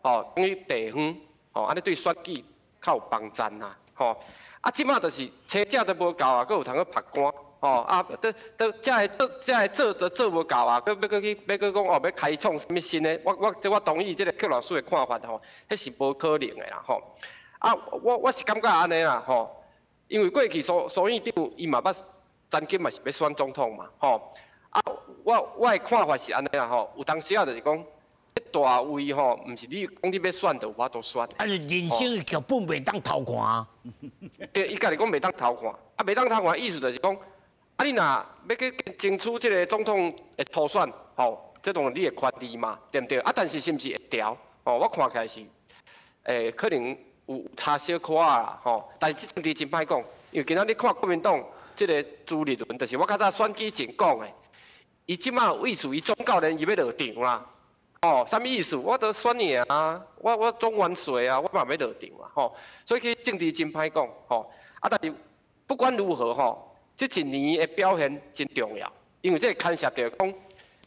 吼等于地方，吼按呢对选举较有帮助啦，吼。啊，这马就是车价都无够啊，阁有通去曝光，吼啊，都都这个做这个做都做无够啊，阁欲阁去欲阁讲哦，欲开创啥物新的？我我这我同意这个邱老师的看法吼，彼是无可能的啦，吼。啊，我我是感觉按呢啦，吼，因为过去苏苏院长伊嘛捌曾经嘛是欲选总统嘛，吼。啊，我我的看法是按呢啦，吼，有当时啊就是讲，大位吼，毋是你讲你欲选就有法度选。啊，人生的剧本袂当偷看。对，伊家己讲袂当偷看，啊，袂当偷看，意思就是讲，啊，你若欲去争取这个总统的初选，吼，这当然你的权利嘛，对毋对？啊，但是是毋是会调？吼，我看起来是，可能有差小可啦，吼。但是这政治真歹讲，因为今仔你看国民党这个朱立伦，就是我较早选举前讲的，伊这马有意思，伊总教练伊欲落场啦。哦，啥物意思？我都选赢啊，我我总元帅啊，我嘛欲落场啊，吼。所以去政治真歹讲，吼。啊，但是不管如何，吼，这一年的表现真重要，因为这牵涉著讲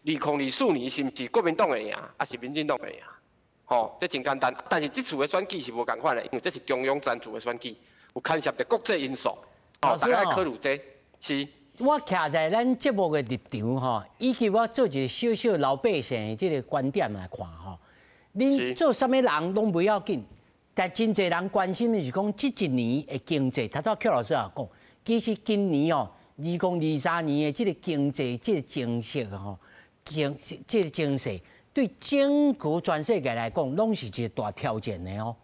，2024年是毋是国民党会赢，抑是民进党会赢？吼，这真简单。但是这次的选举是无仝款的，因为这是中央赞助的选举，有牵涉著国际因素，哦，大家爱考虑这，是。我徛在咱节目的立场吼，以及我做一个小小老百姓的这个观点来看吼，恁做啥物人拢袂要紧，但真济人关心的是讲这一年的经济。头拄邱老师也讲，其实今年哦，2023年的这个经济这个情势吼，经这个情势对整个全世界来讲，拢是一个大挑战的哦。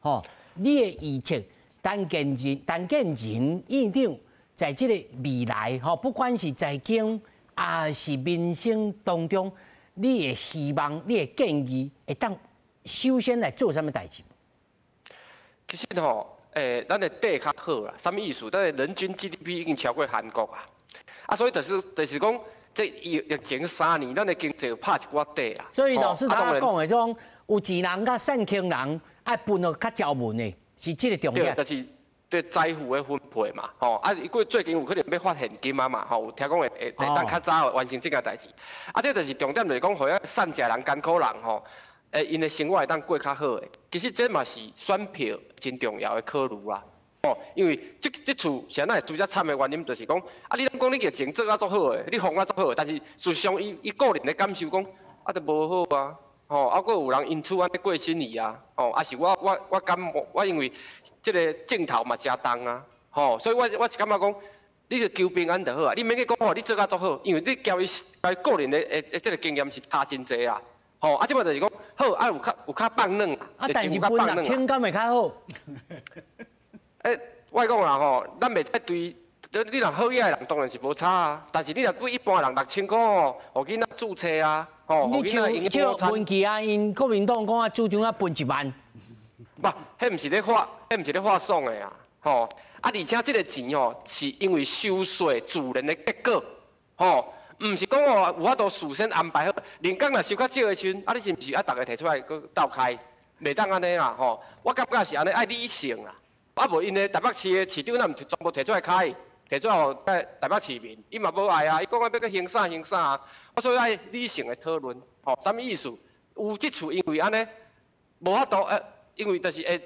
吼，你的预测，陈建仁、陈建仁院长在这个未来吼，不管是财经抑是民生当中，你的希望、你的建议，会当首先来做啥物代志？其实吼，咱的底较好啦，啥物意思？咱的人均 GDP 已经超过韩国啊，啊，所以就是讲，这疫情3年，咱的经济有拍一寡底啦。所以老师他讲的这种有钱人佮散穷人爱分予较招文的，是这个重点。对，就是对财富的分配嘛，吼啊，伊过最近有可能欲发现金啊嘛，吼，有听讲会会会当较早完成这件代志。啊，这就是重点，就是讲，予遐散食人、艰苦人吼，𪜶的生活会当过较好的。其实这嘛是选票真重要的考虑啦。哦，因为这这次啥会拄遮惨的原因，就是讲，啊，你拢讲你疫情做啊足好的，你防啊足好，但是事实上伊伊个人的感受讲，啊，都无好啊，吼，啊，阁有人因此按呢过身去啊，吼，抑是我我我感冒，我因为这个症头嘛诚重啊，吼，所以我是感覺講，你就求平安就好啊，你免去講吼，你做甲足好，因為你交伊個人的這個經驗是差真濟啊，吼，啊，這擺就是講好，啊有較放軟啊，但是分6000敢會較好？欸，我講啦吼，咱袂使對，你若好額的人當然是無差啊，但是你若對一般人6000箍吼，予囡仔注冊啊，吼，你像像文琪啊，𪜶國民黨講啊，主張啊分1萬。無，彼毋是咧發，彼毋是咧發爽的啊，吼！啊，而且這個錢吼，是因為收稅自然的結果，吼，毋是講哦有法度事先安排好。人工若收較少的時陣，啊，你是毋是愛逐个提出來閣鬥開？袂當按呢啦，吼！我感覺是按呢，愛理性啦。啊，無𪜶的台北市的市長，若毋是全部提出來開，提出來予台北市民，伊嘛無愛啊，伊講啊欲閣興啥興啥啊。我所以愛理性的討論，吼，啥物意思？有這次因為按呢，無法度因為就是會，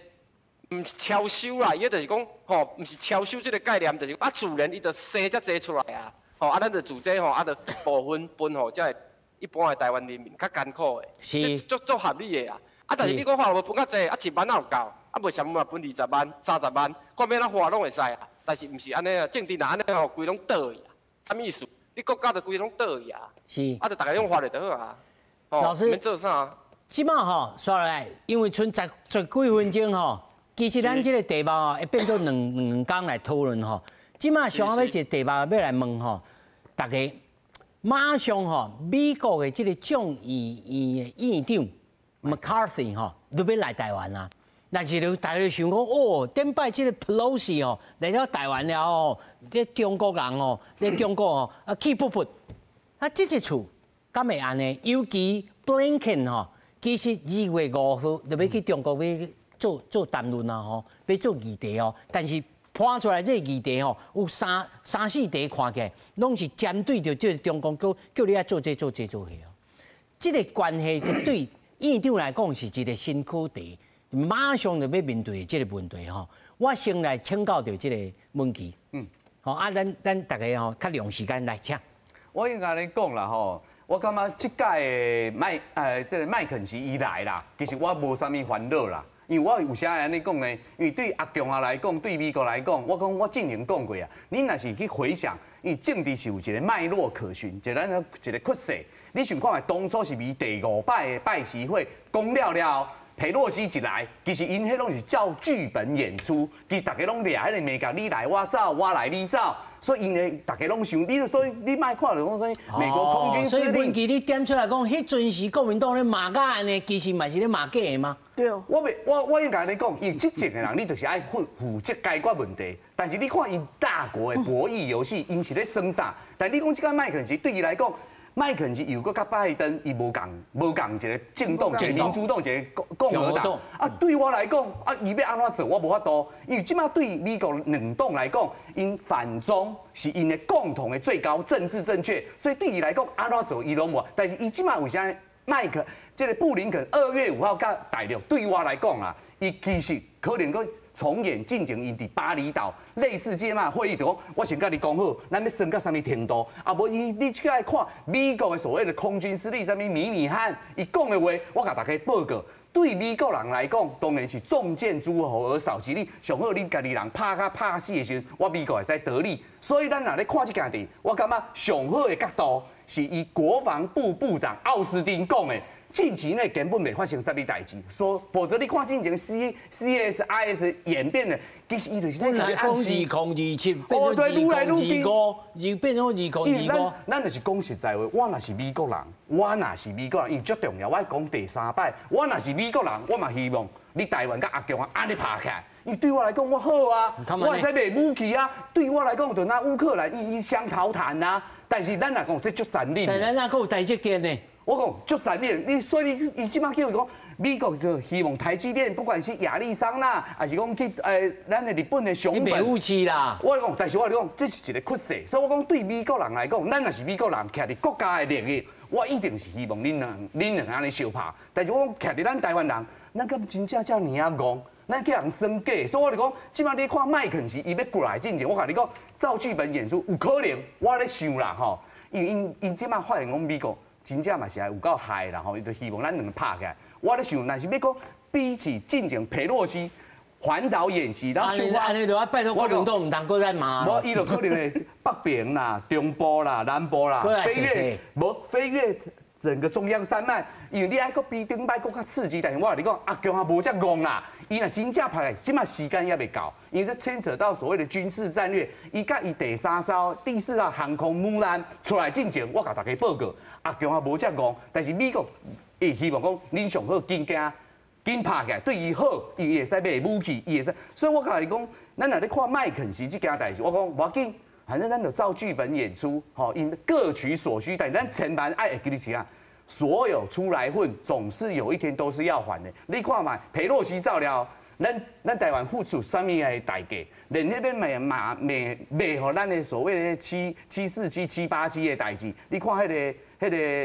毋是超收啦，伊就是講，吼，毋是超收這個概念，就是啊，自然伊就生遮濟出來啊，吼，啊，咱就自這吼，啊，就部分分予這个一般的台灣人民較艱苦的，是，足合理的啊。啊，但是你講發無分較濟，啊，1萬哪有夠？啊，無啥物嘛分20萬、30萬，看欲按怎發攏會使啊。但是毋是按呢啊，政治若按呢吼，規攏倒去啊，啥物意思？你國家就規攏倒去啊。是。啊，就逐家攏發咧就好啊。老師，免做啥。這擺吼，煞落來，因為賰十幾分鐘吼，其實咱這個題目吼會變做兩工來討論吼。這擺上後尾一個題目欲來問吼，大家馬上吼，美國的這個眾議院的院長 McCarthy 吼，都欲來台灣啊。但是就大家想講，哦，頂擺這個 Pelosi 吼來到台灣了後，這中國人吼，這中國吼啊氣噗噗。啊，這一次敢會按呢？尤其 Blinken 吼。其實2月5號就欲去中國欲做談論啊吼，欲做議題哦。但是判出來這個議題吼，有三四題看起來，攏是針對著這個中共叫你愛做這做這做彼哦。這個關係就對院長來講是一個新課題，馬上就欲面對這個問題吼。我先來請教著這個文琪，好啊，咱大家吼較長時間來請。我應該按呢講啦吼。我感覺這屆的這个麥肯錫伊來啦，其實我無啥物煩惱啦，因為我有啥會按呢講呢？因為對阿強仔來講，對美國來講，我講我之前講過啊，你若是去回想，因為政治是有一個脈絡可循，一個咱一個趨勢。你想看覓，當初是伊第五擺的拜習會講了了後，佩洛西一來，其實𪜶彼攏是照劇本演出，其實逐家攏掠彼個眉角，你來我走，我來你走。所以𪜶的逐家攏想，你所以你莫看著講啥物美國空軍司令。所以文琪你點出來講，彼陣時國民黨咧罵甲按呢，其實嘛是咧罵假的嗎？對。我應該按呢講，因為執政的人，你就是愛負責解決問題。但是你看𪜶大國的博弈遊戲，𪜶是咧耍啥？但你講這個麥肯錫對伊來講，麥肯錫又閣佮拜登，伊無仝一個政黨，一個民主黨，一個共和黨。啊，對我來講，啊，伊欲按怎做，我無法度。因為這擺對美國兩黨來講，𪜶反中是𪜶的共同的最高政治正確，所以對伊來講，按怎做伊攏無。但是伊這擺為啥麥克這個布林肯2月5號佮大陸，對我來講啊，伊其實可能閣重演進前𪜶佇巴厘島類似這嘛會議，就講我先佮你講好，咱欲耍到啥物程度？啊，無伊你這個看美國的所謂的空軍司令啥物米米漢，伊講的話，我共大家報告。對美國人來講，當然是眾箭諸侯而少其利。上好恁家己人拍甲拍死的時陣，我美國會使得利。所以咱若咧看這件事，我感覺上好的角度是伊國防部部長奧斯汀講的。近期內根本袂發生啥物代誌，說否則你看進前 CSIS 演變的，其實伊就是本來講2027，變做2025，又變做2025。咱就是講實在話，我若是美國人，我若是美國人，因為足重要，我講第三擺，我若是美國人，我嘛希望你台灣佮阿強仔按呢拍起來，因為對我來講我好啊，我會使賣武器啊，對我來講就若烏克蘭伊雙頭談啊，但是咱若講這足殘忍。但咱若閣有台積電呢？我講足殘忍，你所以你伊這擺叫伊講，美國就希望台積電，不管是亞利桑那，還是講去咱的日本的熊本。武器啦。我講，但是我講，這是一個趨勢，所以我講對美國人來講，咱若是美國人，徛佇國家的利益，我一定是希望恁兩按呢相拍。但是我講徛佇咱台灣人，咱敢真正遮爾仔戇？咱叫人耍假，所以我就講，這擺你看麥肯錫伊欲過來進前，我共你講，照劇本演出有可能，我咧想啦吼，因為𪜶這擺發現講美國。真正嘛是愛有夠害啦吼，伊就希望咱兩个拍起來。我咧想，若是欲講比起進前佩洛西，环岛演习，然后按呢就啊，拜托国民党毋通阁再骂。无，伊就可能会北边啦、中部啦、南部啦，飞越无飞越整个中央山脉，因为你爱阁比顶摆阁较刺激。但是我共你讲，阿共也无遮戆啦，伊若真正拍，这马时间犹未到，因为这牵扯到所谓的军事战略。伊佮伊第三艘、第四艘航空母舰出来进前，我共大家报告，阿共也无遮戆，但是美国伊希望讲，恁上好紧惊。紧拍起来，对伊好，伊会使买武器，伊会使。所以我共你讲，咱若咧看麦肯锡这件代志，我讲无要紧，反正咱就照剧本演出，吼，𪜶各取所需。但咱千万爱会记得是啊，所有出来混，总是有一天都是要还的。你看嘛，裴洛西走了，咱台湾付出啥物的代价？连彼边卖嘛卖卖予咱的所谓的747、787的代志，你看彼个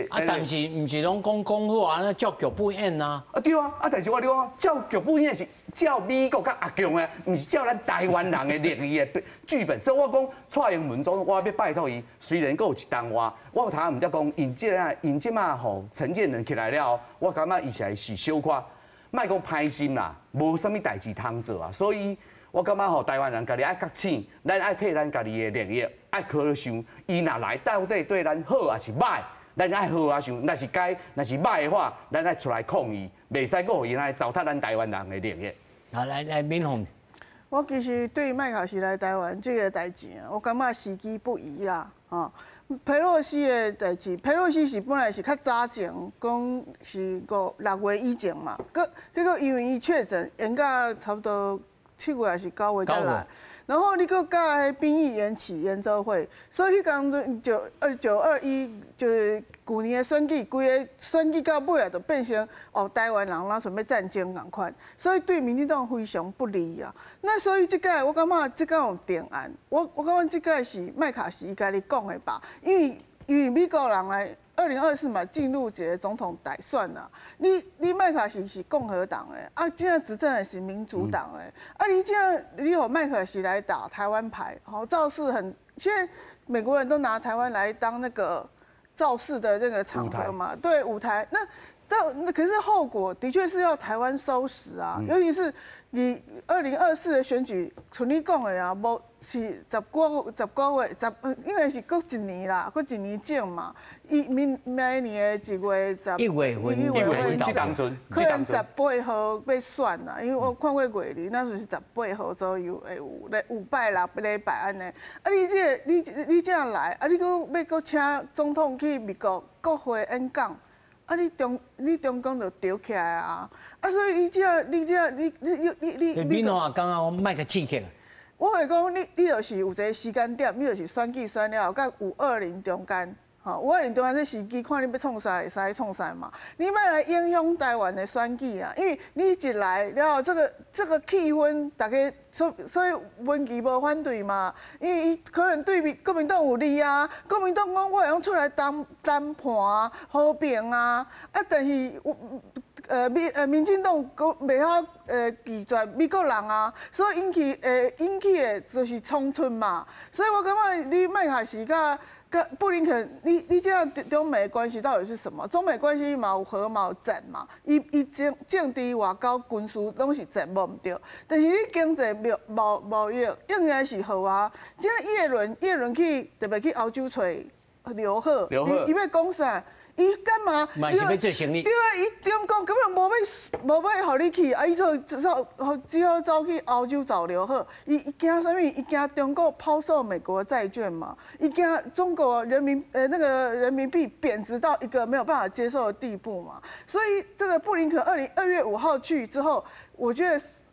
啊，但是毋是拢讲讲好啊？那照剧本演啊。啊对啊，啊但是我你讲照剧本演是照美国佮阿共的，毋是照咱台湾人的利益的剧本。所以我讲蔡英文总统，我欲拜托伊，虽然阁有一冬外，我头毋才讲，𪜶这啊，𪜶这马吼陈建仁起来了，我感觉伊是是小可，莫讲歹心啦，无啥物代志通做啊，所以我感觉吼台湾人家己爱觉醒，咱爱替咱家己的利益爱考想，伊若来到底对咱好抑是䆀？咱爱好好想，若是该，若是䆀的话，咱爱出来抗议，袂使阁予伊来糟蹋咱台湾人的利益。好，来来，敏凤。我其实对麦卡锡来台湾这个代志啊，我感觉时机不宜啦，吼。佩洛西的代志，佩洛西是本来是较早前讲是五六月以前嘛，阁结果因为伊确诊延到差不多7月还是9月才来。然后你阁佮彼兵役延期延做伙，所以彼工就9/21就是旧年的选举，规个选举到尾啊，就变成哦台湾人若像欲战争仝款，所以对民进党非常不利啊。那所以这届我感觉这届有定案，我感觉这届是麦卡锡伊家己讲的吧，因为美国人来2024嘛进入一个总统大选啦，你麦卡锡是共和党的，啊，这执政的是民主党的，啊，你这样你予麦卡锡来打台湾牌，好造势很，现在美国人都拿台湾来当那个造势的那个场合嘛，对舞台，那但那可是后果的确是要台湾收拾啊，尤其是你2024的选举，像你讲的啊，无是10个月，十应该是阁一年啦，阁一年整嘛。伊明明年的1月10， 1月份， 1月份，可能18号欲选啦，因为我看过月历，那就是十八号左右会有咧，有拜六礼拜按呢。啊，你这个你这样来，啊，你阁欲阁请总统去美国国会演讲。啊！你中共就著起来啊！啊，所以你这、你这、你你你你你，你怎感觉我莫阁刺激？我会讲，你就是有一个时间点，你就是选举选了后，佮5/20中间，吼，5/20中间这时机，看你欲创啥，会使创啥嘛。你莫来影响台湾的选举啊！因为你一来了，这个气氛，大家所以文琪无反对嘛，因为伊可能对国民党有利啊。国民党讲我会用出来谈谈判和平啊，啊，但是民进党阁袂晓拒绝美国人啊，所以引起的就是冲突嘛。所以我感觉你麦卡锡佮布林肯，你这样中美关系到底是什么？中美关系嘛有和嘛有战嘛，伊政治外交军事拢是战无毋对，但是你经济贸易应该是好啊。这叶伦去特别去欧洲揣刘鹤，伊欲讲啥？伊干嘛？嘛是欲做生意。对啊，伊中共根本无欲予你去，啊，伊就只好走去欧洲找刘鹤。伊惊啥物？伊惊中国抛售美国债券嘛？伊惊中国人民呃那个人民币贬值到一个没有办法接受的地步嘛？所以这个布林肯2月5号去之后，我觉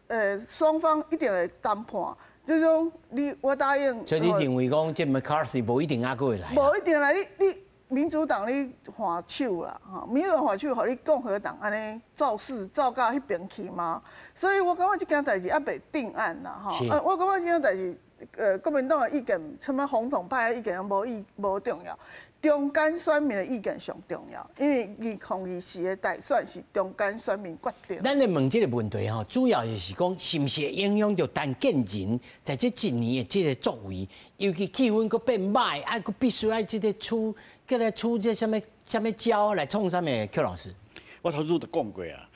得双方一定会谈判。就是讲你我答应。所以你认为讲这麦卡锡无一定犹阁会来？无一定来，你民主党你换手啦，吼，民主党换手，予你共和党按呢造势造到彼边去吗？所以我感觉这件代志犹未定案啦，吼。我感觉这件代志，国民党的意见，啥物红统派的意见无意无重要，中间选民的意见上重要，因为2024的大选是中间选民决定。咱咧问这个问题吼，主要就是讲，是毋是会影响著陈建仁在这一年的这个作为，尤其气氛阁变歹，啊，阁必须爱这个出，阁来出这啥物啥物招来创啥物？邱老师，我头拄就讲过啊，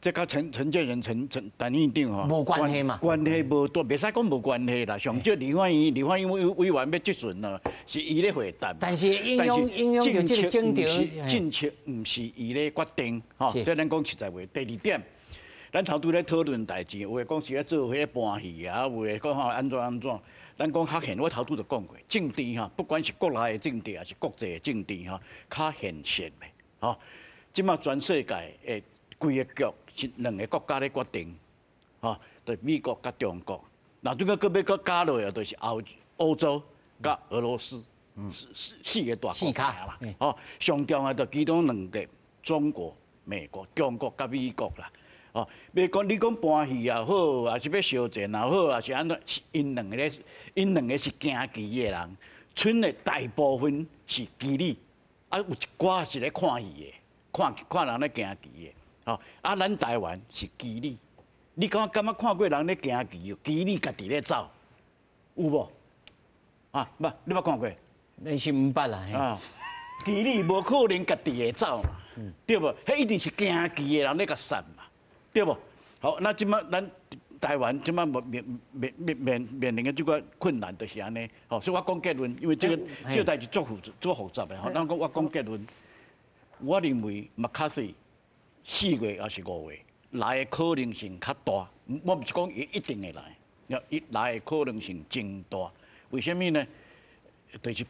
這佮陳建仁陳院長吼，無關係嘛？關係無大，袂使講無關係啦。上少立法院委員要質詢咯，是伊咧回答。但是影響著這個政治。政策毋是伊咧決定，吼。這咱講實在話。第二點，咱頭拄咧討論代誌，有的講是咧做彼個盤戲啊，有的講吼按怎按怎。咱講較現，我頭拄就講過，政治吼，不管是國內的政治還是國際的政治吼，較現實的吼。這馬全世界的規個局是兩個國家咧決定，吼，就是美國佮中國。若拄閣閣欲閣加落去，就是歐洲佮俄羅斯，四個大國啦。吼，上重要就其中兩個，中國、美國，中國佮美國啦。哦，欲講你講盤戲也好，還是欲相戰也好，還是按怎，𪜶兩個咧，𪜶兩個是行棋的人，賰的大部分是棋子，啊有一寡是咧看戲的，看看人咧行棋的。吼，啊，咱台灣是棋子，你敢看過人咧行棋，棋子家己咧走，有無？啊，無，你捌看過？你是毋捌啦。啊，棋子無可能家己會走嘛，對無？彼一定是行棋的人咧共殺嘛，對無？好，那這馬咱台灣這馬面臨的這個困難就是按呢。吼，所以我講結論，因為這個代誌足複雜的。吼，咱講我講結論，我認為麥卡錫4月抑是5月來的可能性較大，我毋是講伊一定會來，伊來的可能性真大。為啥物呢？就是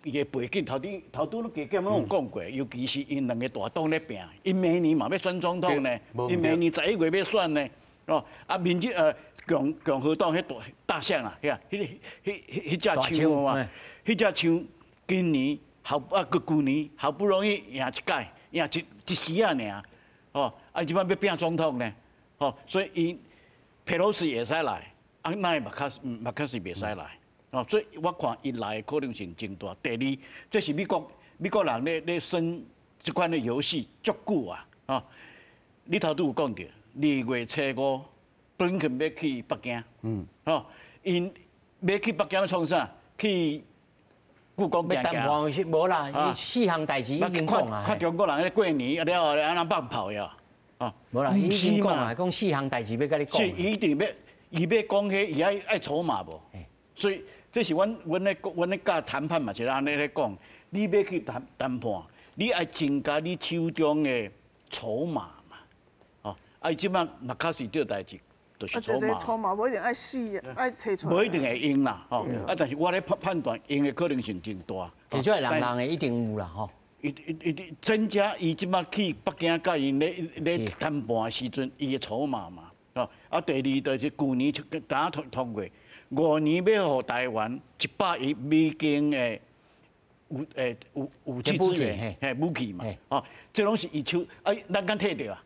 伊的背景，頭拄攏加減攏有講過，尤其是𪜶兩個大黨咧拚，𪜶明年嘛欲選總統呢，𪜶明年11月欲選呢，哦，啊民主共和黨彼大象啊，遐，彼個彼隻象啊，彼隻象今年好啊，閣舊年好不容易贏一屆，贏一時仔爾。哦，啊，這擺欲拚總統呢，吼，所以伊佩洛西會使來，啊，哪會麥卡錫袂使來，哦，所以我看伊來的可能性真大。第二，這是美國人咧耍這款的遊戲足久啊，哦，你頭拄有講著，2月初5，布林肯欲去北京，吼，𪜶欲去北京欲創啥？去故宮行行。無啦，伊四項代誌已經講啊。看中國人咧過年，啊了後按怎放炮呀？哦，無啦，伊已經講啊，講四項代誌欲共你講。是，伊一定欲，伊欲講彼，伊愛籌碼無？所以這是阮咧佮談判嘛，是按呢咧講。你欲去談判，你愛增加你手中的籌碼嘛？哦，啊，伊這擺麥卡錫這代誌，就是籌碼。籌碼無一定愛死，愛提出來。無一定會用啦，吼！啊，但是我咧判斷用的可能性真大。提出來人人的一定有啦，吼。伊增加伊這擺去北京佮𪜶咧談判的時陣，伊的籌碼嘛，吼！啊，第二就是舊年剛通過，5年欲予台灣100億美金的武器資源，嘿，武器嘛，吼，這攏是伊手，啊，咱敢提著啊？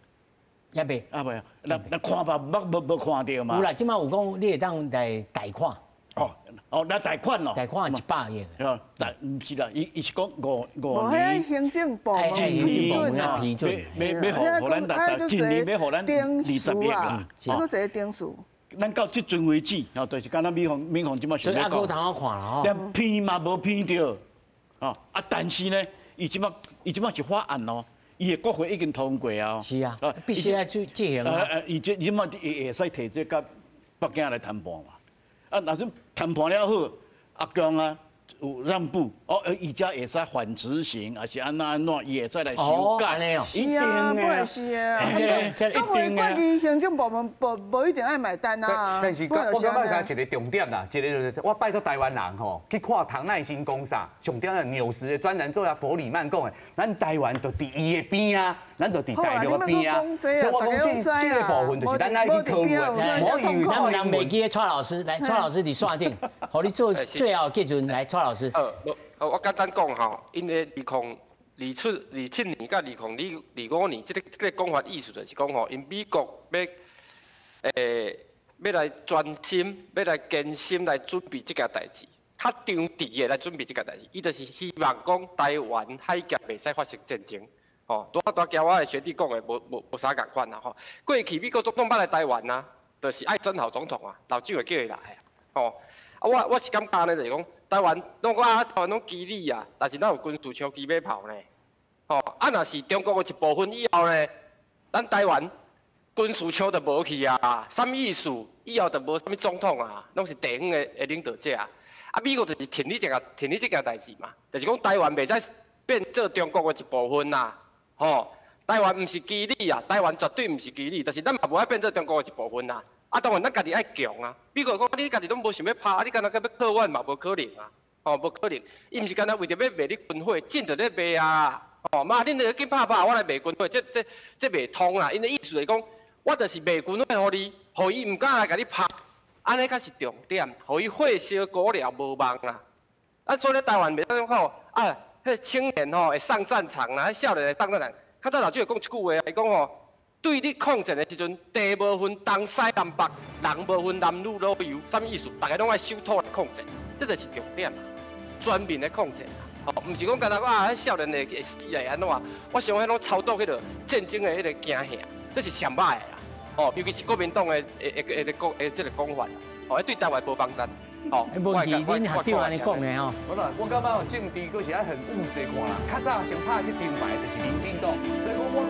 猶未，啊未，咱看吧，無看著嘛。有啦，這擺有講你會當來貸款。哦哦，來貸款咯。貸款100億。哦，但毋是啦，伊是講五年。無彼行政部門批准啊，批准。欲予咱大一年欲予咱20億啦。這閣一個定數。咱到這陣為止，哦，就是敢若美鳳這擺想欲講。所以通好看啦吼。連騙嘛無騙著，哦啊，但是呢，伊這擺是法案哦。伊的國會已經通過啊。是啊，必須愛執行啊。伊這擺會使提這佮北京來談判嘛？啊，若是談判了好，阿共啊有讓步，哦，伊才會使緩執行，抑是按怎按怎，伊會使來修改。是啊，本來是啊。國會決議行政部門無一定愛買單啊。但是我感覺一個重點啦，一個就是我拜託台灣人吼，去看唐耐心講啥，重點係紐時的專欄作家弗里曼講的，咱台灣就佇伊的邊啊，咱就佇大陸的邊啊。所以我講這個部分就是咱愛去考慮的。我以為咱人袂記得蔡老師，來蔡老師佇線頂，予你做最後結論來，蔡老師。我簡單講吼，因為2027年佮2025年，這個講法意思就是講吼，𪜶美國欲來專心，欲來堅心來準備這件代誌，較長期的來準備這件代誌。伊就是希望講台灣海峽袂使發生戰爭。吼，拄仔拄仔我的學弟講的無啥仝款啦吼。過去美國總統捌來台灣啊，就是艾森豪總統啊，老蔣會叫伊來啊。吼，啊我是感覺呢，就是講台灣攏講啊，台灣攏機理啊，但是咱有軍事槍支馬炮呢。吼，啊若是中國的一部分以後呢，咱台灣軍事手就無去啊，啥物意思？以後就無啥物總統啊，攏是地方的領導者啊。啊，美國就是趁你這個，趁你這件代誌嘛，就是講台灣袂使變做中國的一部分啦，吼。台灣毋是機理啊，台灣絕對毋是機理，但是咱嘛無愛變做中國的一部分啦。啊，當然咱家己愛強啊。美國講你家己攏無想欲拍，啊，你敢若閣欲靠阮嘛無可能啊，吼，無可能。伊毋是干焦為著欲賣你軍火，戰就咧賣啊，吼，媽，恁著緊拍拍，我來賣軍火，這袂通啦。𪜶的意思是講，我就是賣軍火予你，予伊毋敢來共你拍，按呢才是重點，予伊火燒孤寮無望啦。啊，所以咧台灣袂當講啊，彼青年吼會上戰場啦，彼少年會上戰場。較早老蔣會講一句話啊，伊講吼，對你抗戰的時陣，地無分東西南北，人無分男女老幼，啥物意思？逐家攏愛守土來抗戰，這就是重點啊！全民的抗戰啊，吼，毋是講干焦啊，彼少年會死會按怎？我想彼攏操作彼个戰爭的彼个驚嚇，這是上歹的啦！哦，尤其是國民黨的這个講法，哦，對台灣無幫助。哦，無是恁學長按呢講的吼。好啦，我感覺政治閣是愛很務實看啦。較早先拍這張牌就是民進黨，所以講我。